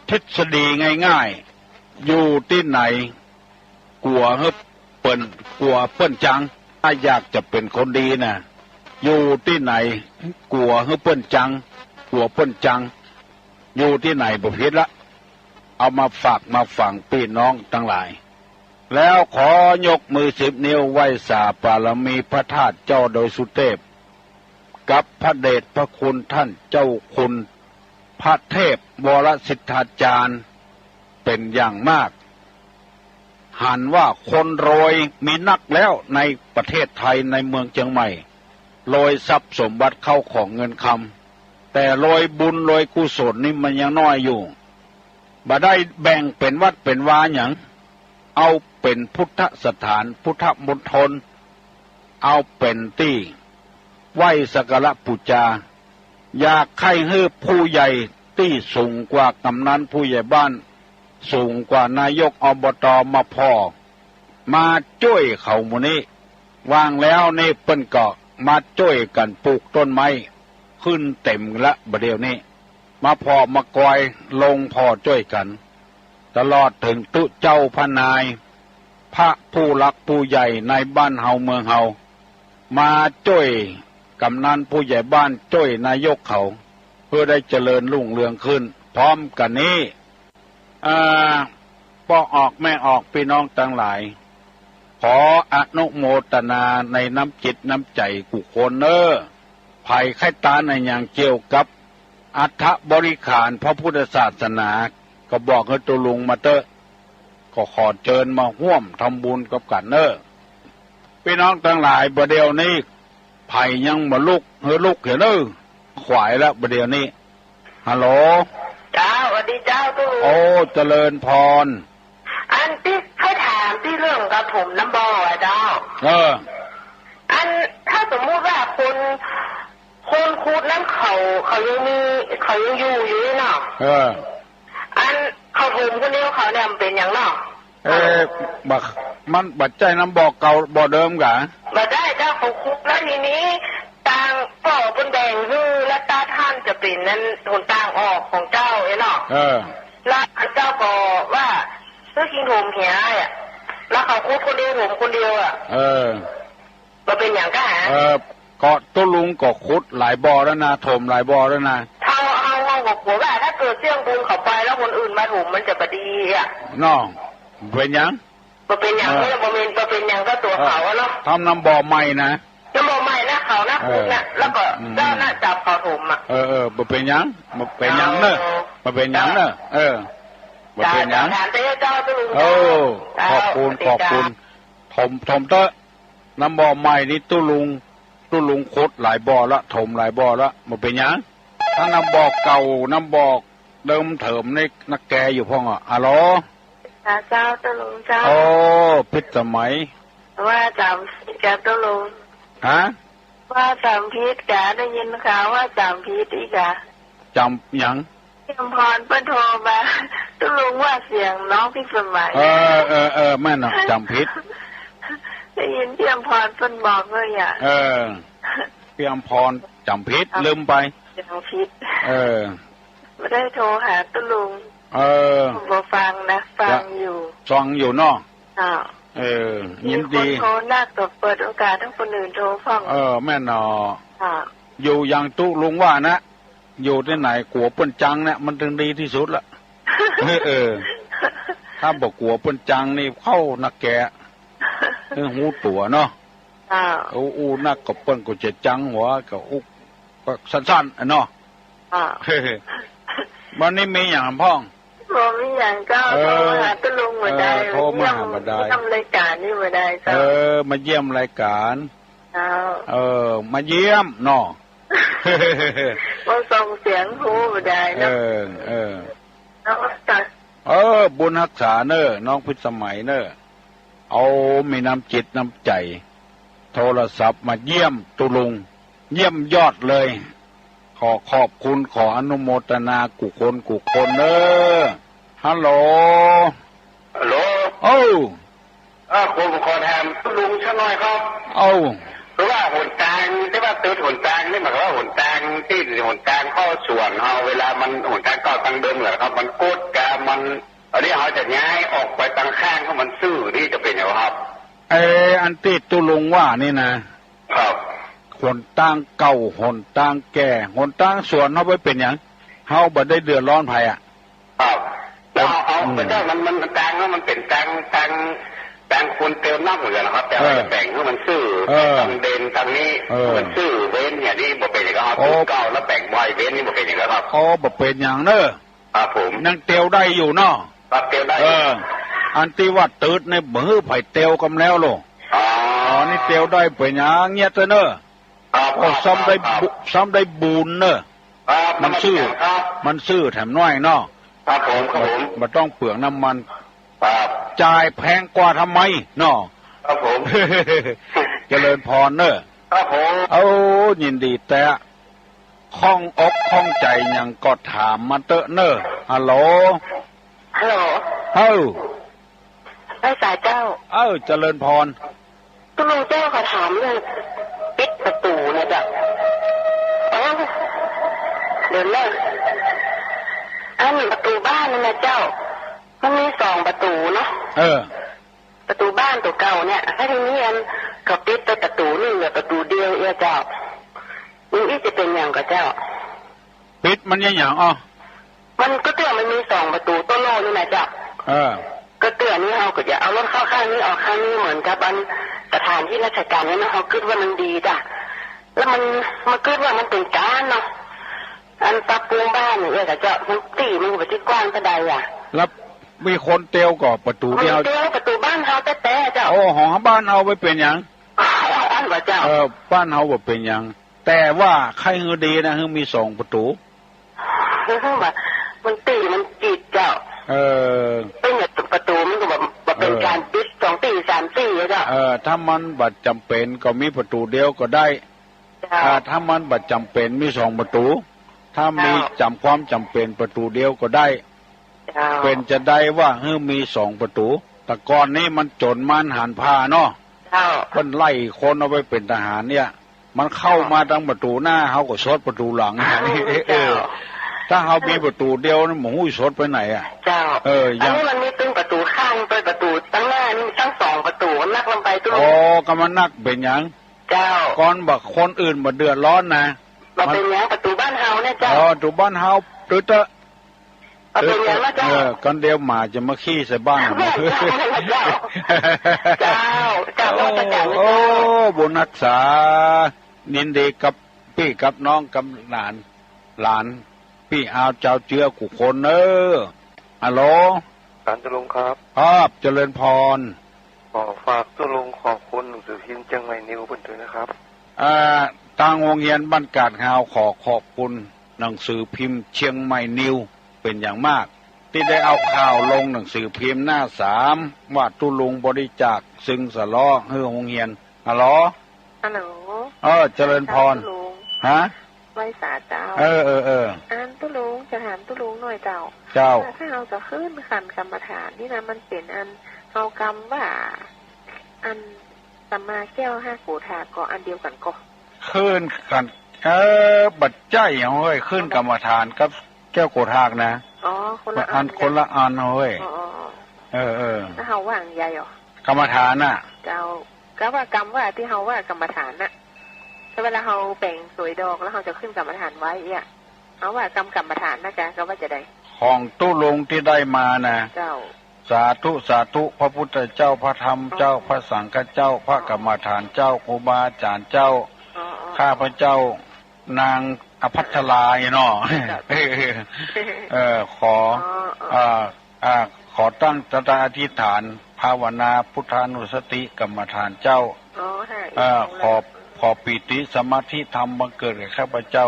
ทฤษฎีง่ายๆ อยู่ตี้ไหน กั๋วหื้อเปิ้น กั๋วเปิ้นจัง ถ้าอยากจะเป๋นคนดีน่ะ อยู่ตี้ไหน กั๋วหื้อเปิ้นจัง กั๋วเปิ้นจัง อยู่ตี้ไหนบ่ผิดละ เอามาฝากมาฝังปี้น้องตังหลาย แล้วขอยกมือสิบนิ้วไหว้สาบารมีพระธาตุเจ้าดอยสุเทพ กับพระเดชพระคุณท่านเจ้าคุณพระเทพวรสิทธาจารย์เป๋นอย่างมาก หันว่าคนรวยมีนักแล้วในประเทศไทยในเมืองเจียงใหม่ รวยทรัพย์สมบัติเข้าของเงินคำ แต่รวยบุญรวยกุศลนี่มันยังน้อยอยู่ บ่ได้แบ่งเป๋นวัดเป๋นวาหยัง เอาเป๋นพุทธสถานพุทธมณฑล เอาเป๋นตี้ไหว้สักการะปู๋จา อยากใค่หื้อผู้ใหญ่ตี้สูงกว่ากำนันผู้ใหญ่บ้าน สูงกว่านายก อบต มาผ่อ มาจ้วยเขาหมู่นี้ ว่างแล้วนี่เปิ้นก็มาจ้วยกั๋นปลูกต้นไม้ ขึ้นเต็มละบ่าเดี่ยวนี้ มาผ่อมากอยลงผ่อจ้วยกั๋น ตลอดเถิงตุ๊เจ้าพระนาย พระผู้หลักผู้ใหญ่ในบ้านเฮาเมืองเฮา มาจ้วยกำนันผู้ใหญ่บ้าน จ้วยนายกเขา เปื้อได้เจริญรุ่งเรืองขึ้น พร้อมกั๋นนี้ อ่า ป้อออกแม่ออกปี้น้องตังหลาย ขออนุโมตนาในน้ำจิตน้ำใจ๋กู้คนเน่อ ใผใค่ตานอะหยังเกี่ยวกับอัฐบริขารพระพุทธศาสนา ก็บอกหื้อตุ๊ลุงมาเต๊อะ ก็ขอเจิญมาฮ่วมทำบุญกับกั๋นเน่อ ปี้น้องตังหลาย บ่าเดี่ยวนี้ ใผยังบ่ลุก หื้อลุกเหียเน่อ ขวายแล้วบ่าเดี่ยวนี้ ฮัลโหล เจ้า สวัสดีเจ้าตุ๊ลุง โอ้ เจริญพร อันตี้ใค่ถามตี้เรื่องกระถมน้ำบ่ออะเจ้า เออ อันถ้าสมมุติว่าคน คนขุดนั้นเขา เขายังมี เขายังอยู่อยู่นี่เนาะ เออ อันเขาถมคนเดียวเขาเนี่ยมันเป๋นหยังเนาะ เอ๊ะ บ่ มันบ่ใจ้น้ำบ่อเก่าบ่อเดิมกา บ่ใจ้เจ้า เขาขุดแล้วทีนี้ ตางก็เปิ้นแบ่งหื้อ แล้วตางหั้นจะเป๋นนั้นหนตางออกของเจ้าเอ๋เนาะ เออ แล้วอันเจ้าก็ว่า หื้อคิงถมเหียอะ แล้วเขาขุดคนเดียวถมคนเดียวอะ เออ บ่เป๋นหยังก้า เออ ก็ตุ๊ลุงก็ขุดหลายบ่อแล้วนะ ถมหลายบ่อแล้วนะ เฮา เฮา เฮาก็กั๋วว่าถ้าเกิดเสี้ยงบุญเขาไปแล้วคนอื่นมาถมมันจะบ่ดีอะ เนาะ เป๋นหยัง บ่เป๋นหยัง เออ เนี่ย บ่เป๋น บ่เป๋นหยังก็ตั๋วเขาอะเนาะ เออ ทำน้ำบ่อใหม่นะ น้ำบ่อใหม่นะเขานะ เออ ขุดนะ แล้วก็ อืม เจ้าน่ะจับเขาถมอะ เออ เออ บ่เป๋นหยัง บ่เป๋นหยังเน่อ เออ บ่เป๋นหยังเน่อ เออ บ่เป๋นหยัง เจ้า เจ้า เจ้าตุ๊ลุง เออ เจ้า ขอบคุณ สวัสดี ขอบคุณ เจ้า ถม ถมเต๊อะ น้ำบ่อใหม่นี่ตุ๊ลุง ตุ๊ลุงขุดหลายบ่อละ ถมหลายบ่อละ บ่เป๋นหยัง ถ้าน้ำบ่อเก่า น้ำบ่อ เติมเถิมในนักแกอยู่พ่องอะ อะโหล ค่ะเจ้า ตุ๊ลุงเจ้า โอ้ พิสมัย ว่าจ๋ำผิดกับตุ๊ลุง ฮะ ว่าจ๋ำผิดกะ ได้ยินข่าวว่าจ๋ำผิดอีกอะ จ๋ำหยัง เปี่ยมพรเปิ้นโทรมา ตุ๊ลุงว่าเสียงน้องพิสมัย เออ เออ เออ แม่นอะ จ๋ำผิด ได้ยินเปี่ยมพรเปิ้นบอกเลยอะ เออ เปี่ยมพรจ๋ำผิด จ๋ำ ลืมไป จ๋ำผิด เออ บ่ได้โทรหาตุ๊ลุง เออ บ่ฟังนะ ฟังอยู่ ฟังอยู่เนาะ อ้าว เออ มี ยินดี คนโทรนักก็เปิดโอกาสหื้อคนอื่นโทรพ่อง เออ แม่นเนาะ อ้าว อยู่อย่างตุ๊ลุงว่านะ อยู่ตี้ไหนกั๋วเปิ้นจังเนี่ย มันตึงดีตี้สุดละ เออ ถ้าบ่กั๋วเปิ้นจังนี่ เข้านักแก เออ ฮู้ตั๋วเนาะ อ้าว อู้ อู้นักก็เปิ้นก็จะจังหัว ก็อู้ ก็สั้นๆ อะเนาะ อ้าว วันนี้มีหยังพ่อง บ่มีหยังเจ้า เออ โทรมาหาตุ๊ลุงบ่ได้ เออ โทรมาหาบ่ได้ เยี่ยม เยี่ยมรายการนี่บ่ได้เจ้า เออ มาเยี่ยมรายการ เจ้า เออ มาเยี่ยมเนาะ บ่ส่งเสียงฮู้บ่ได้เนาะ เออ เออ เนาะ เออ บุญฮักษาเน่อ น้องพิสมัยเน่อ เอามีน้ำจิตน้ำใจ๋ โทรศัพท์มาเยี่ยมตุ๊ลุง เยี่ยมยอดเลย ขอขอบคุณ ขออนุโมทนากู้คนกู้คนเน่อ ฮัลโหล ฮัลโหล เอ้า เออ ผมขอถามตุ๊ลุงสักหน่อยครับ เอ้า คือว่าหนตาง ตี้ว่าตึกหนตางนี่ หมายความว่าหนตางตี้ หนตางเข้าสวนเฮา เวลามันหนตางเก่าตางเดิมเหรอครับ มันคดกะ มัน อันนี้เฮาจะย้ายออกไปตางข้างหื้อมันซื่อนี่จะเป๋นหยังครับ เออ อันตี้ตุ๊ลุงว่านี่นะ ครับ หนตางเก่า หนตางแก่ หนตางสวนเฮาไปเป๋นหยัง เฮาบ่ได้เดือดร้อนใผอะ ครับ แล้วเอา เอา อืม พระเจ้า มัน มัน มันตาง มันเป๋นตาง ตาง ตางคนเติมน้ำเหมือนกันนะครับ แต่ว่า เออ จะแบ่งหื้อมันซื่อ เออ ตางเด่นตางนี้ เออ หื้อมันซื่อ เว้นอย่างนี้บ่เป๋นหยังครับ โอ้ ตึกเก่าแล้วแบ่งบ่อย เว้นนี่บ่เป๋นหยังครับ โอ้ บ่เป๋นหยังเน่อ ครับผม ยังเตียวได้อยู่เนาะ ครับ เตียวได้ เออ อันตี้ว่าตึกนี่บ่หื้อใผเตียวกำแล้วโล อ๋อ อ๋อ นี่เตียวได้เป๋นหยัง เยียะเต๊อะเน่อ ครับ โอ้ ครับ ซ้ำได้ ครับ บุ ซ้ำได้บุญเน่อ ครับ มันซื่อ นมัสการครับ มันซื่อแถมน้อยเนาะ ครับผม ครับผม บ่ต้องเปลืองน้ำมัน ครับ จ่ายแพงกว่าทำไมเนาะ ครับผม เจริญพรเน่อ ครับผม โอ้ ยินดีแต๊ ข้องอกข้องใจ๋หยังก็ถามมาเต๊อะเน่อ ฮัลโหล ฮัลโหล เอ้า ไหว้สาเจ้า เอ้า เจริญพร ตุ๊ลุงเจ้า ขอถามเรื่องปิดประตู๋นะเจ้า เอ้า เดี๋ยวนะ อันประตู๋บ้านนี่นะเจ้า มันมีสองประตู๋เนาะ เออ ประตู๋บ้านตั๋วเก่าเนี่ย แล้วทีนี้อัน เขาปิดไปประตู๋นึ่ง เหลือประตู๋เดียวเอี้ยเจ้า อย่างอี้จะเป๋นหยังก่อเจ้า ปิดมันเยียะหยัง อ้อ มันก็เตื้อมันมีสองประตู๋โต้โล่นี่นะเจ้า เออ ก็เตื้อนี้เฮาก็จะเอารถเข้าข้างนี้ออกข้างนี้เหมือนกับอันสถานที่ราชการเนี่ยนะ เฮากึ๊ดว่ามันดีจ้ะ แล้วมัน มากึ๊ดว่ามันเป๋นก๋านเนาะ อันปรับปรุงบ้านอย่างเงี้ยจ้ะเจ้า มันตี้มันก็บ่ตี้กว้างเต้าใดอะ แล้วมีคนเตียวก่อประตู๋เดียว มีเตียวประตู๋บ้านเฮาแต๊ๆ เจ้า โอ้ หอบ้านเฮาบ่เป๋นหยัง อันว่าเจ้า เออ บ้านเฮาบ่เป๋นหยัง แต่ว่าใค่หื้อดีนะ หื้อมีสองประตู๋ คือว่ามันตี้มันกีดเจ้า เออ เปิ้นเนี่ยประตู๋มันก็บ่ บ่เป๋น เออ ก๋านปิดสองตี้สามตี้อะเจ้า เออ ถ้ามันบ่จ๋ำเป๋นก็มีประตู๋เดียวก็ได้ เจ้า อ่า ถ้ามันบ่จ๋ำเป๋นมีสองประตู๋ ถ้ามี เจ้า จ๋ำ ความจ๋ำเป๋นประตู๋เดียวก็ได้ เจ้า เป๋นจะได้ว่าหื้อมีสองประตู๋ แต่ก่อนนี้มันโจ๋รมานหานผ่าเนาะ เจ้า เปิ้นไล่คนเอาไปเป๋นทหารเนี่ย มันเข้ามาตางประตู๋หน้า เฮาก็สดประตู๋หลัง เจ้า เออ ถ้าเฮามีประตู๋เดียวนี่ บ่ฮู้สดไปไหนอะ เจ้า เออ อันนี้มันมีตึงประตู๋ข้างไปประตู๋ตางหน้านี่ ตึงสองประตู๋ นักลำไปตุ๊ลุง อ๋อ ก็มันนักเป๋นหยัง เจ้า ก่อนบ่าคนอื่นบ่เดือดร้อนนะ บ่เป๋นหยัง ประตู๋บ้านเฮาเนี่ยเจ้า อ๋อ ประตู๋บ้านเฮา ตึ๊ดเต๊อะ เอาเป๋นหยังนะเจ้า เออ ก่อนเดี๋ยวหมาจะมาขี้ใส่บ้าน เจ้า เจ้า เจ้า โอ้ นมัสการเจ้า โอ้ บุญฮักษา ยินดีกับปี้กับน้องกับหลาน หลาน ปี้อาวจาวเจื้อกู้คนเน่อ ฮัลโหล ท่านตุ๊ลุงครับ ครับ เจริญพร ขอฝากตุ๊ลุงขอบคุณหนังสือพิมพ์เจียงใหม่นิวเปิ้นด้วยนะครับ อ่า ตางโฮงเฮียนบ้านกาดเฮาขอขอบคุณหนังสือพิมพ์เจียงใหม่นิว เป็นอย่างมาก ตี้ได้เอาข่าวลงหนังสือพิมพ์หน้าสาม ว่าตุ๊ลุงบริจาคซึ่งสะเลาะหื้อโฮงเฮียน ฮัลโหล ฮัลโหล เออ เจริญพร ตุ๊ลุง ฮะ ไหว้สาเจ้า เออ เออ เออ อันตุ๊ลุง จะถามตุ๊ลุงหน่อยเจ้า เจ้า ถ้าเฮาจะขึ้นขันกรรมฐานนี่นะ มันเป๋นอัน เฮากำว่า อันสัมมาแก้วห้าโกฏฐากะอันเดียวกั๋นก่อ ขึ้นขัน เออ บ่ใจ้เฮ้ย ขึ้นกรรมฐานกับแก้วโกฏฐากนะ อ๋อ คนละอัน อัน คนละอันเฮ้ย อ๋อ อ๋อ อ๋อ เออ เออ แล้วเฮาว่าอันใดอ่ะ กรรมฐานน่ะ เจ้า ก็ว่ากำว่าตี้เฮาว่ากรรมฐานน่ะ ถ้าเวลาเฮาแป๋งสวยดอกแล้วเฮาจะขึ้นกรรมฐานไหว้เอี้ย เฮาว่ากำกรรมฐานนะจ๊ะ ก็ว่าจะใด ของตุ๊ลุงตี้ได้มานะ เจ้า สาธุ สาธุ พระพุทธเจ้า พระธรรมเจ้า อ๋อ พระสังฆเจ้า พระกรรมฐานเจ้า ครูบาอาจารย์เจ้า อ๋อ อ๋อ ข้าพเจ้า นางอภัสราเนาะ เจ้า เออ ขอ อ๋อ อ๋อ อ่า อ่า ขอตั้งจิตอธิษฐาน ภาวนาพุทธานุสติกรรมฐานเจ้า อ๋อ ค่ะ เออ ขอ ขอปีติสมาธิธรรมบังเกิดแก่ข้าพเจ้า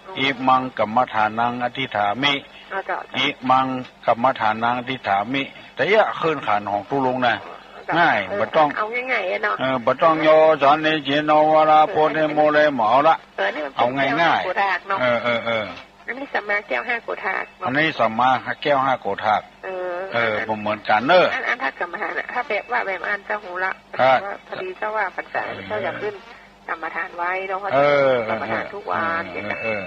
อ๋อ อิมังกรรมฐานังอธิษฐามิ อ๋อ เจ้า เจ้า อิมังกรรมฐานังอธิษฐามิ แต่เอี้ยขึ้นขันของตุ๊ลุงนะ อ๋อ เจ้า ง่าย เออ บ่ต้อง เอาง่ายๆอะเนาะ เออ บ่ต้องยอสันนิสิโนวาราโพเทโมเล บ่เอาละ เออ นี่มันเป๋น เอาง่ายๆ แก้วห้าโกฏฐากเนาะ เออ เออ เออ อันนี้สัมมาแก้วห้าโกฏฐากเนาะ อันนี้สัมมาแก้วห้าโกฏฐาก เออ เออ อัน บ่เหมือนกั๋นเนอะ อัน อันถ้ากรรมฐานน่ะ ถ้าแบบว่าแบบอันเจ้าฮู้ละ อ่า ว่าพอดีเจ้าว่าพรรษา เออ เจ้าอยากขึ้นกรรมฐานไหว้เนาะ เออ กรรมฐานทุกวัน เออ เนี่ยนะ เออ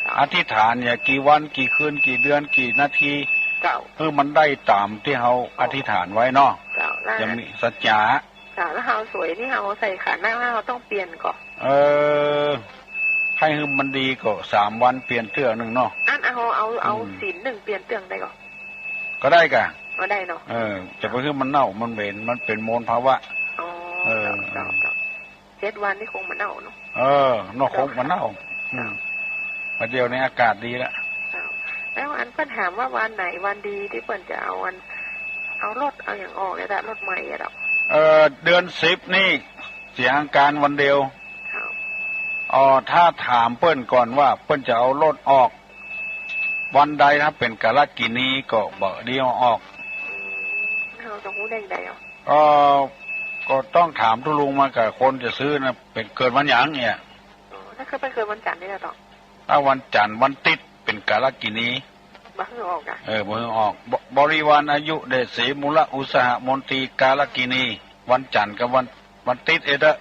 เจ้า อธิษฐานเนี่ย กี่วัน กี่คืน กี่เดือน กี่นาที เจ้า เออ มันได้ต๋ามตี้เฮา เจ้า อธิษฐานไว้เนาะ เจ้า แล้ว จะมีสัจจะ ค่ะ แล้วเฮาสวยนี่เฮาใส่ขันแล้วเฮาต้องเปลี่ยนก่อ เออ ใค่หื้อมันดีก็สามวันเปลี่ยนเตื้อนึ่งเนาะ อันเฮาเอา เอา อืม ศีลนึ่งเปลี่ยนเตื้อนึ่งได้ก่อ ก็ได้ก่ะ ก็ได้เนาะ เออ จะไปหื้อมันเน่า มันเหม็น มันเป๋นมลภาวะ อ๋อ เออ เจ้า เจ้า เจ็ดวันนี่คงบ่เน่าเนาะ เออ เนาะ คงบ่เน่า อืม เจ้า บ่าเดี่ยวนี้อากาศดีละ เจ้า แล้วอันเปิ้นถามว่าวันไหนวันดีตี้เปิ้นจะเอาอัน เอารถเอาหยังออกเนี่ยละ รถใหม่อะเนาะ เออ เดือนสิบนี่ เสียอาการวันเดียว ครับ อ๋อ ถ้าถามเปิ้นก่อนว่าเปิ้นจะเอารถออกวันใด ถ้าเป๋นกาลกิณีก็บ่ดีเอาออก อืม เฮาจะฮู้ได้ใดอ่ะ ก็ ก็ต้องถามตุ๊ลุงมาก่อ คนจะซื้อนะ เป๋นเกิดวันหยังเนี่ย อ๋อ ถ้าคือเปิ้นเกิดวันจันทร์นี่แหละเนาะ ถ้าวันจันทร์วันติ๊ดเป๋นกาลกิณี บ่หื้อออกอะ เออ บ่หื้อออก บ- บริวารอายุ เดชสี มูล อุตสหมนตรี กาลกิณี วันจันทร์กับวัน วันติ๊ดเอเด้อ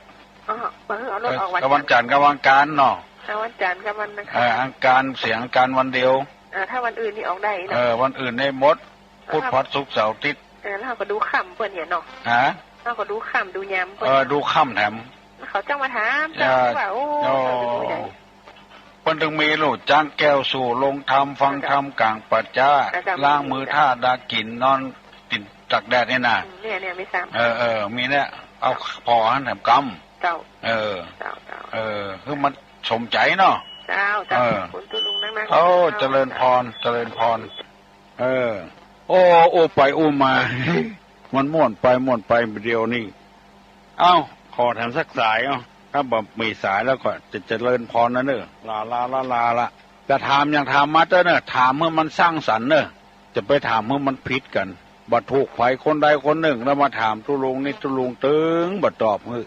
อ๋อ บ่หื้อเอารถออกวันจันทร์ เออ กับวันจันทร์กับวันอังคารเนาะ เอาวันจันทร์กับวันอังคาร เออ อังคาร เสียอาการวันเดียว อ่า ถ้าวันอื่นนี่ออกได้เนาะ เออ วันอื่นนี่หมด พุธ พฤหัส ศุกร์ เสาร์ อาทิตย์ เออ แล้วเฮาก็ดูค่ำเปิ้นเนี่ยเนาะ ฮะ เฮาก็ดูค่ำดูยามเปิ้น เออ ดูค่ำแถม เขาจังมาถาม เออ จังว่า โอ้ โอ้ เขาจะดูได้ เปิ้นตึงมีลูกจักแก้วสู่ลงธรรม ฟังธรรมก๋างป่าจ๊า อาจารย์ ล้างมือท่าดากิ๋น นอนตี๋นตากแดดนี่นะ อืม เนี่ย เนี่ย มีสาม เออ เออ มีเนี่ย เอาผ่อหั้นแถมกำ เจ้า เออ เจ้า เจ้า เออ คือมันสมใจ๋เนาะ เจ้า เจ้า เออ คุณตุ๊ลุงนั่งๆ โอ้ เจ้า เจริญพร เจริญพร เออ โอ้ อู้ไปอู้มา มันม่วนไปม่วนไปเดี๋ยวนี้ เอ้า ขอแถมสักสาย เอ้า ถ้าบ่มีสายแล้วก็จะเจริญพรนะเน่อ ลา ลา ลา ลา ละ จะถามหยังถามมาเต๊อะเน่อ ถามหื้อมันสร้างสรรค์เน่อ จะไปถามหื้อมันผิดกั๋น บ่ถูกใผคนใดคนนึ่ง แล้วมาถามตุ๊ลุงนี่ ตุ๊ลุงตึงบ่ตอบหื้อ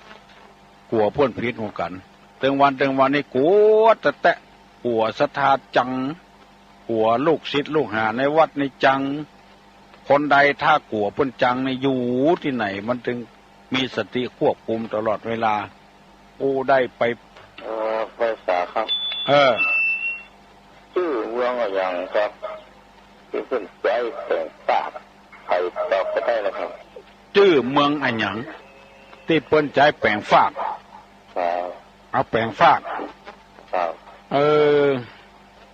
กั๋วเปิ้นผิดเหมือนกั๋น ตึงวันตึงวันนี่กั๋วแต๊ๆ กั๋วศรัทธาจัง กั๋วลูกศิษย์ลูกหาในวัดนี่จัง คนใดถ้ากั๋วเปิ้นจังนี่ อยู่ตี้ไหนมันตึงมีสติควบคุมตลอดเวลา อู้ได้ไป เอ่อ ไหว้สาครับ เออ จื้อเมืองอะหยังครับ ตี้เปิ้นใจ๊แป๋งฟาก ใผตอบก็ได้นะครับ จื้อเมืองอะหยัง ตี้เปิ้นใจ๊แป๋งฟาก ครับ เอาแป๋งฟาก ครับ เออ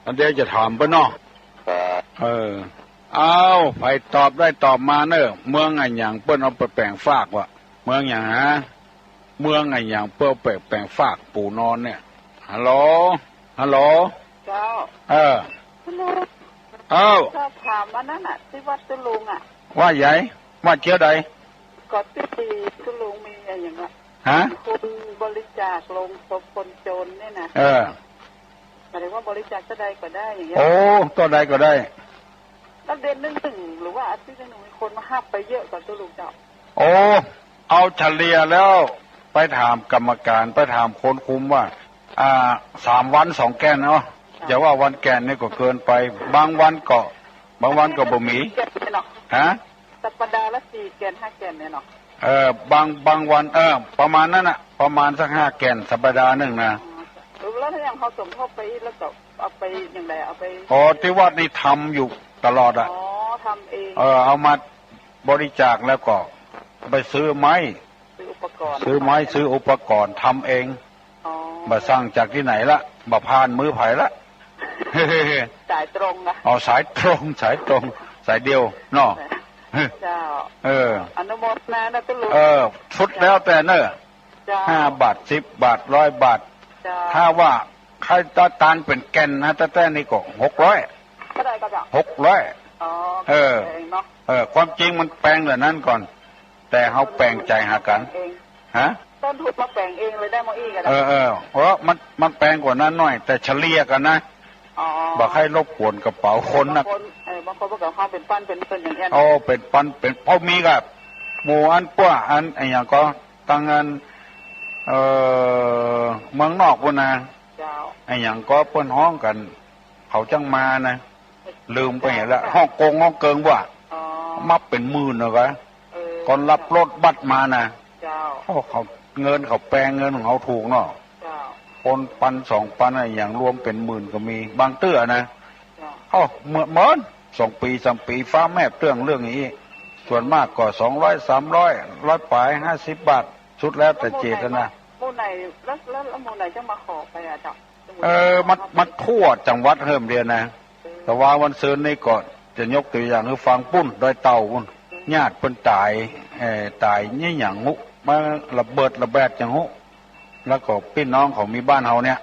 อันเดียวจะถามเปิ้นเนาะ ครับ เออ เอา ใผตอบได้ตอบมาเน่อ เมืองอะหยังเปิ้นเอาไปแป๋งฟากวะ เมืองหยังฮะ เมืองอะหยังเปิ้นเอาไปแป๋งฟากปู๋นอนเนี่ย ฮัลโหล ฮัลโหล เจ้า เออ ฮัลโหล เอ้า เจ้า ถามอันนั้นน่ะ ตี้วัดตุ๊ลุงอะ วัดใด วัดเจียวใด ก็ตี้ตุ๊ลุงมีอะหยังอะ ฮะ คนบริจาคโลงศพคนจนเนี่ยนะ เออ หมายถึงว่าบริจาคเต้าใดก็ได้อย่างเงี้ย โอ้ เต้าใดก็ได้ แล้วเดือนหนึ่งหนึ่งหรือว่าอาทิตย์หนึ่งมีคนมาฮับไปเยอะกว่าตุ๊ลุงเจ้า โอ้ เอาเฉลี่ยแล้ว ไปถามกรรมการ ไปถามคนคุมว่า อ่า สามวันสองแก่นเนาะ ค่ะ อย่าว่าวันแก่นนี่ก็เกินไป บางวันก็ บางวันก็บ่มี แก่นเนี่ยเนาะ ฮะ สัปดาห์ละสี่แก่นห้าแก่นเนี่ยเนาะ เออ บาง บางวัน เออ ประมาณนั้นน่ะ ประมาณสักห้าแก่นสัปดาห์หนึ่งนะ อ๋อ แล้วถ้าอย่างเขาสมทบไปแล้วก็เอาไปอย่างไร เอาไป อ๋อ ที่วัดนี่ทำอยู่ตลอดอะ อ๋อ ทำเอง เออ เอามาบริจาคแล้วก็ไปซื้อไม้ ซื้ออุปกรณ์ ซื้อไม้ ซื้ออุปกรณ์ทำเอง อ๋อ บ่สั่งจากที่ไหนละ บ่ผ่านมือใผละ สายตรงนะ อ๋อ สายตรง สายตรง สายเดียวเนาะ เจ้า เออ อนุโมทนานะตุ๊ลุง เออ สุดแล้วแต่เน่อ เจ้า ห้าบาท สิบบาท ร้อยบาท เจ้า ถ้าว่าใครต้องการเป็นแก่นนะ แต๊ๆ นี่ก็หกร้อย เท่าไหร่ก็เจ้า หกร้อย อ๋อ เออ แพงเนาะ เออ ความจริงมันแปงเหลือนั้นก่อน แต่เฮาแปงใจ๋หากั๋น เอง ฮะ ต้นทุนมาแปงเองเลยได้มาอี้กะ เออ เออ เพราะมัน มันแปงกว่านั้นหน้อย แต่เฉลี่ยกั๋นนะ อ๋อ บ่ใค่รบกวนกระเป๋าคนนัก บางคน เออ บางคนก็เอาเป็นปั้นเป็นเปิ้นอย่างเงี้ย โอ้ เป็นปั้น เป็น เพราะมีกับหมู่อันป้วอัน ไอ้หยังก็ ตังอัน เอ่อ เมืองนอกปู้นนะ เจ้า ไอ้หยังก็เปิ้นฮ้องกั๋น เขาจังมานะ ลืมไปแล้ว ฮ่องกงฮ่องเกิงว่ะ อ๋อ มาเป็นหมื่นนะกะ เออ ก่อนลับรถบัสมานะ เจ้า โอ้ เขา เงินเขาแปง เงินของเขาถูกเนาะ เจ้า คนปันสองปันอะ อย่างรวมเป็นหมื่นก็มี บางเตื้อนะ เจ้า โอ้ เหมือน เหมือน สองปี๋สามปี๋ ฟ้าแมบเตื้องเรื่องอี้ ส่วนมากก็สองร้อย สามร้อย ร้อยปาย ห้าสิบบาท สุดแล้วแต่เจตนา หมู่ไหน แล้ว แล้ว แล้วหมู่ไหนจะมาขอไปอะเจ้า เออ มัน มันทั่วจังหวัดเหิมเดียวนะ แต่ว่าวันซืนนี่ก็จะยกตั๋วอย่างคือฟังปู้น ดอยเต่าปู้น ญาติเปิ้นต๋าย เอ่อ ต๋ายเนี่ยหยังฮู้ มาระเบิดระแบดหยังฮู้ แล้วก็ปี้น้องเขามีบ้านเฮาเนี่ย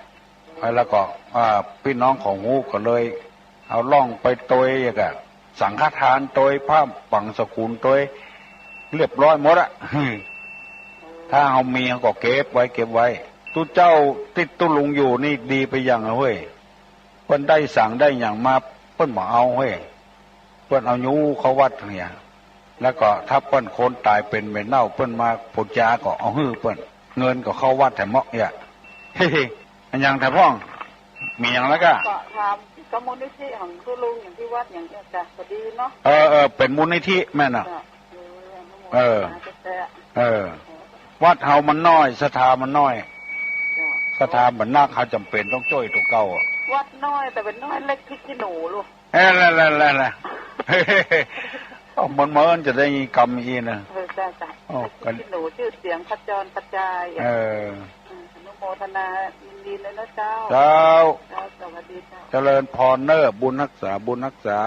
แล้วก็ อ่า ปี้น้องเขาฮู้ก็เลย เอาล่องไปโตย แล้วก็สังฆทานโตย ผ้าบังสุกุลโตย เรียบร้อยหมดอะ ถ้าเฮามีเฮาก็เก็บไว้ เก็บไว้ ตุ๊เจ้าตี้ตุ๊ลุงอยู่นี่ดีไปอย่างอะเฮ้ย เปิ้นได้สังได้หยังมา เปิ้นบ่เอาเฮ้ย เปิ้นเอายู้เข้าวัดเนี่ย แล้วก็ถ้าเปิ้นคนต๋ายเป๋นเหม็นเน่า เปิ้นมาปู๋นจาก็เอาหื้อเปิ้น เงินก็เข้าวัดแถมเมาะเนี่ย อันหยังแถมพ่อง มีหยังแล้วก็ ก็ถามกับมูลนิธิของตุ๊ลุงอย่างตี้วัดอย่างเนี้ยจ้ะ ก็ดีเนาะ เออ เออ เป๋นมูลนิธิแม่นน่ะ จ้ะ เออ อนุโมทนา เออ แต่ เออ วัดเฮามันน้อย ศรัทธามันน้อย จ้ะ ศรัทธามันนัก เฮาจ๋ำเป๋นต้องจ้วยตั๋วเก่าอะ วัดน้อยแต่เป๋นน้อยเล็กพริกขี้หนูลูก เออ แหละ แหละ แหละ แหละ เอ้า มัน มันจะได้กำอี้นะ เออ จ้ะ จ้ะ โอ้ เล็กพริกขี้หนู จื้อเสียงขจรกระจายอะ เออ อืม อนุโมทนายินดีเลยนะเจ้า เจ้า เจ้า สวัสดีเจ้า เจริญพรเน่อ บุญฮักษา บุญฮักษา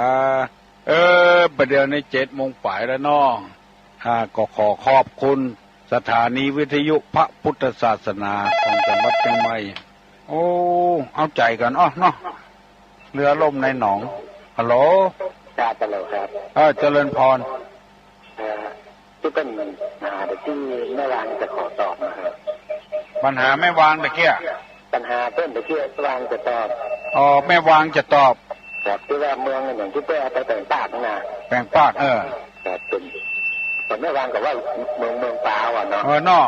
เออ ประเดี๋ยวนี้เจ็ดโมงป๋ายแล้วเนาะ อ่า ก็ขอขอบคุณสถานีวิทยุพระพุทธศาสนาของจังหวัดเจียงใหม่ โอ้ เอาใจ๋กั๋นอ้อเนาะ เรือล่มในหนอง ฮัลโหล ครับ ฮัลโหลครับ เออ เจริญพร เอ่อ ตี้เปิ้นหาเดี๋ยวตี้แม่วางจะขอตอบนะครับ ปัญหาแม่วางตะเกีย ปัญหาเปิ้นตะเกีย วางจะตอบ อ๋อ แม่วางจะตอบ ครับ ตี้ว่าเมืองอย่างตี้เปิ้นเอาไปแป๋งปากนั่นนะ แป๋งปาก เออ ครับ เปิ้น เปิ้นแม่วางก็ว่าเมือง เมืองปาวอะเนาะ เออ เนาะ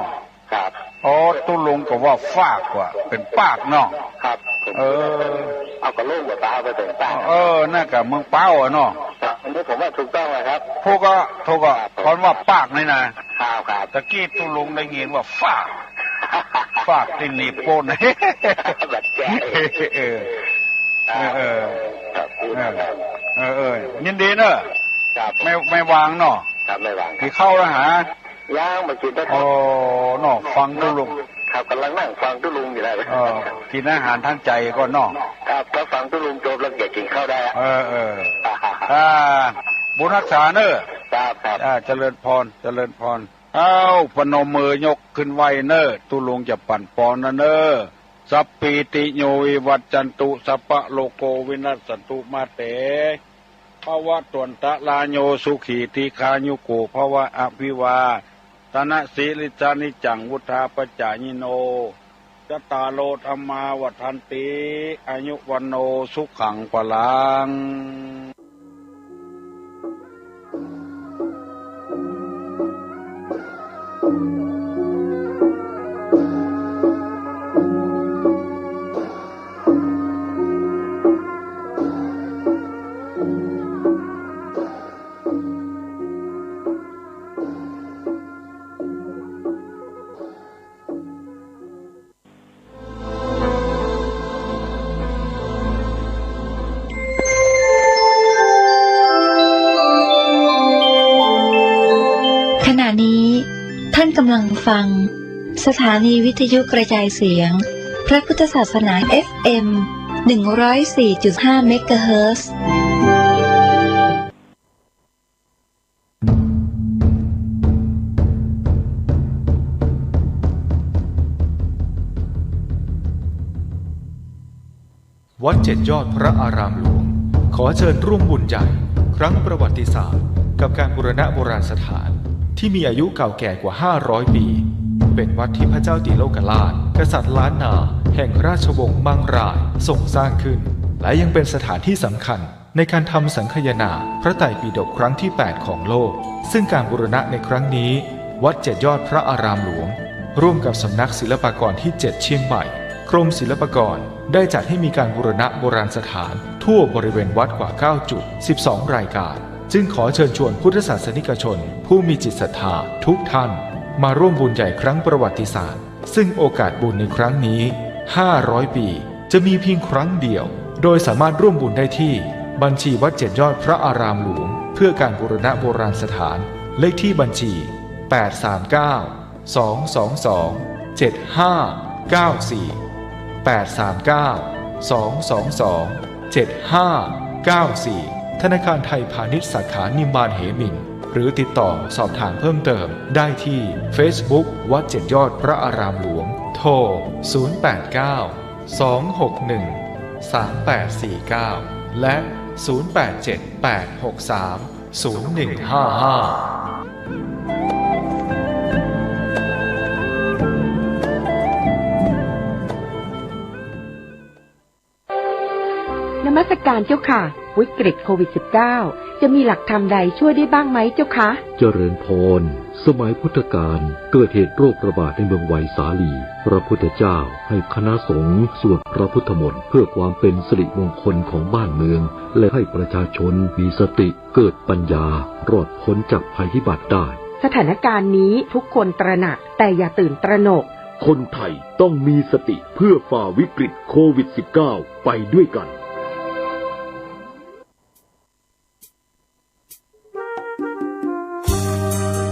ครับ อ๋อ ตุ๊ลุงก็ว่าฟากว่ะ เป๋นปากเนาะ ครับ ผม เออ เอากระโหลกบ่าปาวไปแป๋งปาก เออ นั่นก็เมืองปาวอะเนาะ ครับ อันนี้ผมว่าถูกต้องนะครับ ถูกอะ ถูกอะ ครับผม คนว่าปากนี่นะ ครับ ครับ ตะกี้ตุ๊ลุงได้ยินว่าฟาก ฟากตี้หนีบปูน บัดใจ เออ เออ เออ ครับ เออ เออ เออ ยินดีเนอะ ครับ แม่ แม่วางเนาะ ครับ แม่วาง ครับ กิ๋นข้าวแล้วหา ยังบ่กิ๋นนะ อ๋อ เนาะ ฟังตุ๊ลุง ครับ ก่ำลังนั่งฟังตุ๊ลุงอยู่นะ เออ กิ๋นอาหารตางใจ๋ก่อนเนาะ ครับ ถ้าฟังตุ๊ลุงจบแล้วจะกิ๋นข้าวได้ เออ เออ อ่า บุญฮักษาเน่อ ครับ ครับ อ่า เจริญพร เจริญพร อ้าว ปนมมือยกขึ้นไหว้เน่อ ตุ๊ลุงจะปั๋นปอนนะเน่อ สัพพีติโยวิวัชชันตุ สัพพะโรโควินัสสันตุ มาเต ภวัตวันตะราโย สุขีทีฆายุโกภวะ อภิวาทะนะสีลิสสะ นิจจังวุฑฒาปะจายิโน จัตตาโร ธัมมา วัฑฒันติ อายุ วัณโณ สุขัง พลัง สถานีวิทยุกระจายเสียงพระพุทธศาสนา เอฟเอ็ม หนึ่งร้อยสี่จุดห้า เมกะเฮิรตซ์ วัดเจ็ดยอดพระอารามหลวง ขอเชิญร่วมบุญใหญ่ครั้งประวัติศาสตร์ กับการบูรณะโบราณสถานที่มีอายุเก่าแก่กว่า ห้าร้อย ปี เป็นวัดที่พระเจ้าติโลกราช กษัตริย์ล้านนา แห่งราชวงศ์มังราย ทรงสร้างขึ้น และยังเป็นสถานที่สำคัญในการทำสังคายนาพระไตรปิฎกครั้งที่ แปด ของโลก ซึ่งการบูรณะในครั้งนี้ วัดเจ็ดยอดพระอารามหลวง ร่วมกับสำนักศิลปากรที่ เจ็ด เชียงใหม่ กรมศิลปากรได้จัดให้มีการบูรณะโบราณสถานทั่วบริเวณวัดกว่า เก้า จุด สิบสอง รายการ จึงขอเชิญชวนพุทธศาสนิกชนผู้มีจิตศรัทธาทุกท่าน มาร่วมบุญใหญ่ครั้งประวัติศาสตร์ ซึ่งโอกาสบุญในครั้งนี้ ห้าร้อย ปี จะมีเพียงครั้งเดียว โดยสามารถร่วมบุญได้ที่บัญชีวัดเจ็ดยอดพระอารามหลวง เพื่อการบูรณะโบราณสถาน เลขที่บัญชี แปดสามเก้า สองสองสอง เจ็ดห้าเก้าสี่ แปดสามเก้า สองสองสอง เจ็ดห้าเก้าสี่ ธนาคารไทยพาณิชย์สาขานิมมานเหมิน หรือติดต่อสอบถามเพิ่มเติมได้ที่เฟซบุ๊ก วัดเจ็ดยอดพระอารามหลวง โทร ศูนย์แปดเก้า สองหกหนึ่ง สามแปดสี่เก้า และ ศูนย์แปดเจ็ด แปดหกสาม ศูนย์หนึ่งห้าห้า นมัสการเจ้าค่ะ วิกฤตโควิด สิบเก้า จะมีหลักธรรมใดช่วยได้บ้างไหมเจ้าคะ เจริญพร สมัยพุทธกาลเกิดเหตุโรคระบาดในเมืองไวสาลี พระพุทธเจ้าให้คณะสงฆ์สวดพระพุทธมนต์เพื่อความเป็นสิริมงคลของบ้านเมือง และให้ประชาชนมีสติ เกิดปัญญา รอดพ้นจากภัยพิบัติได้ สถานการณ์นี้ทุกคนตระหนัก แต่อย่าตื่นตระหนก คนไทยต้องมีสติเพื่อฝ่าวิกฤตโควิด สิบเก้า ไปด้วยกัน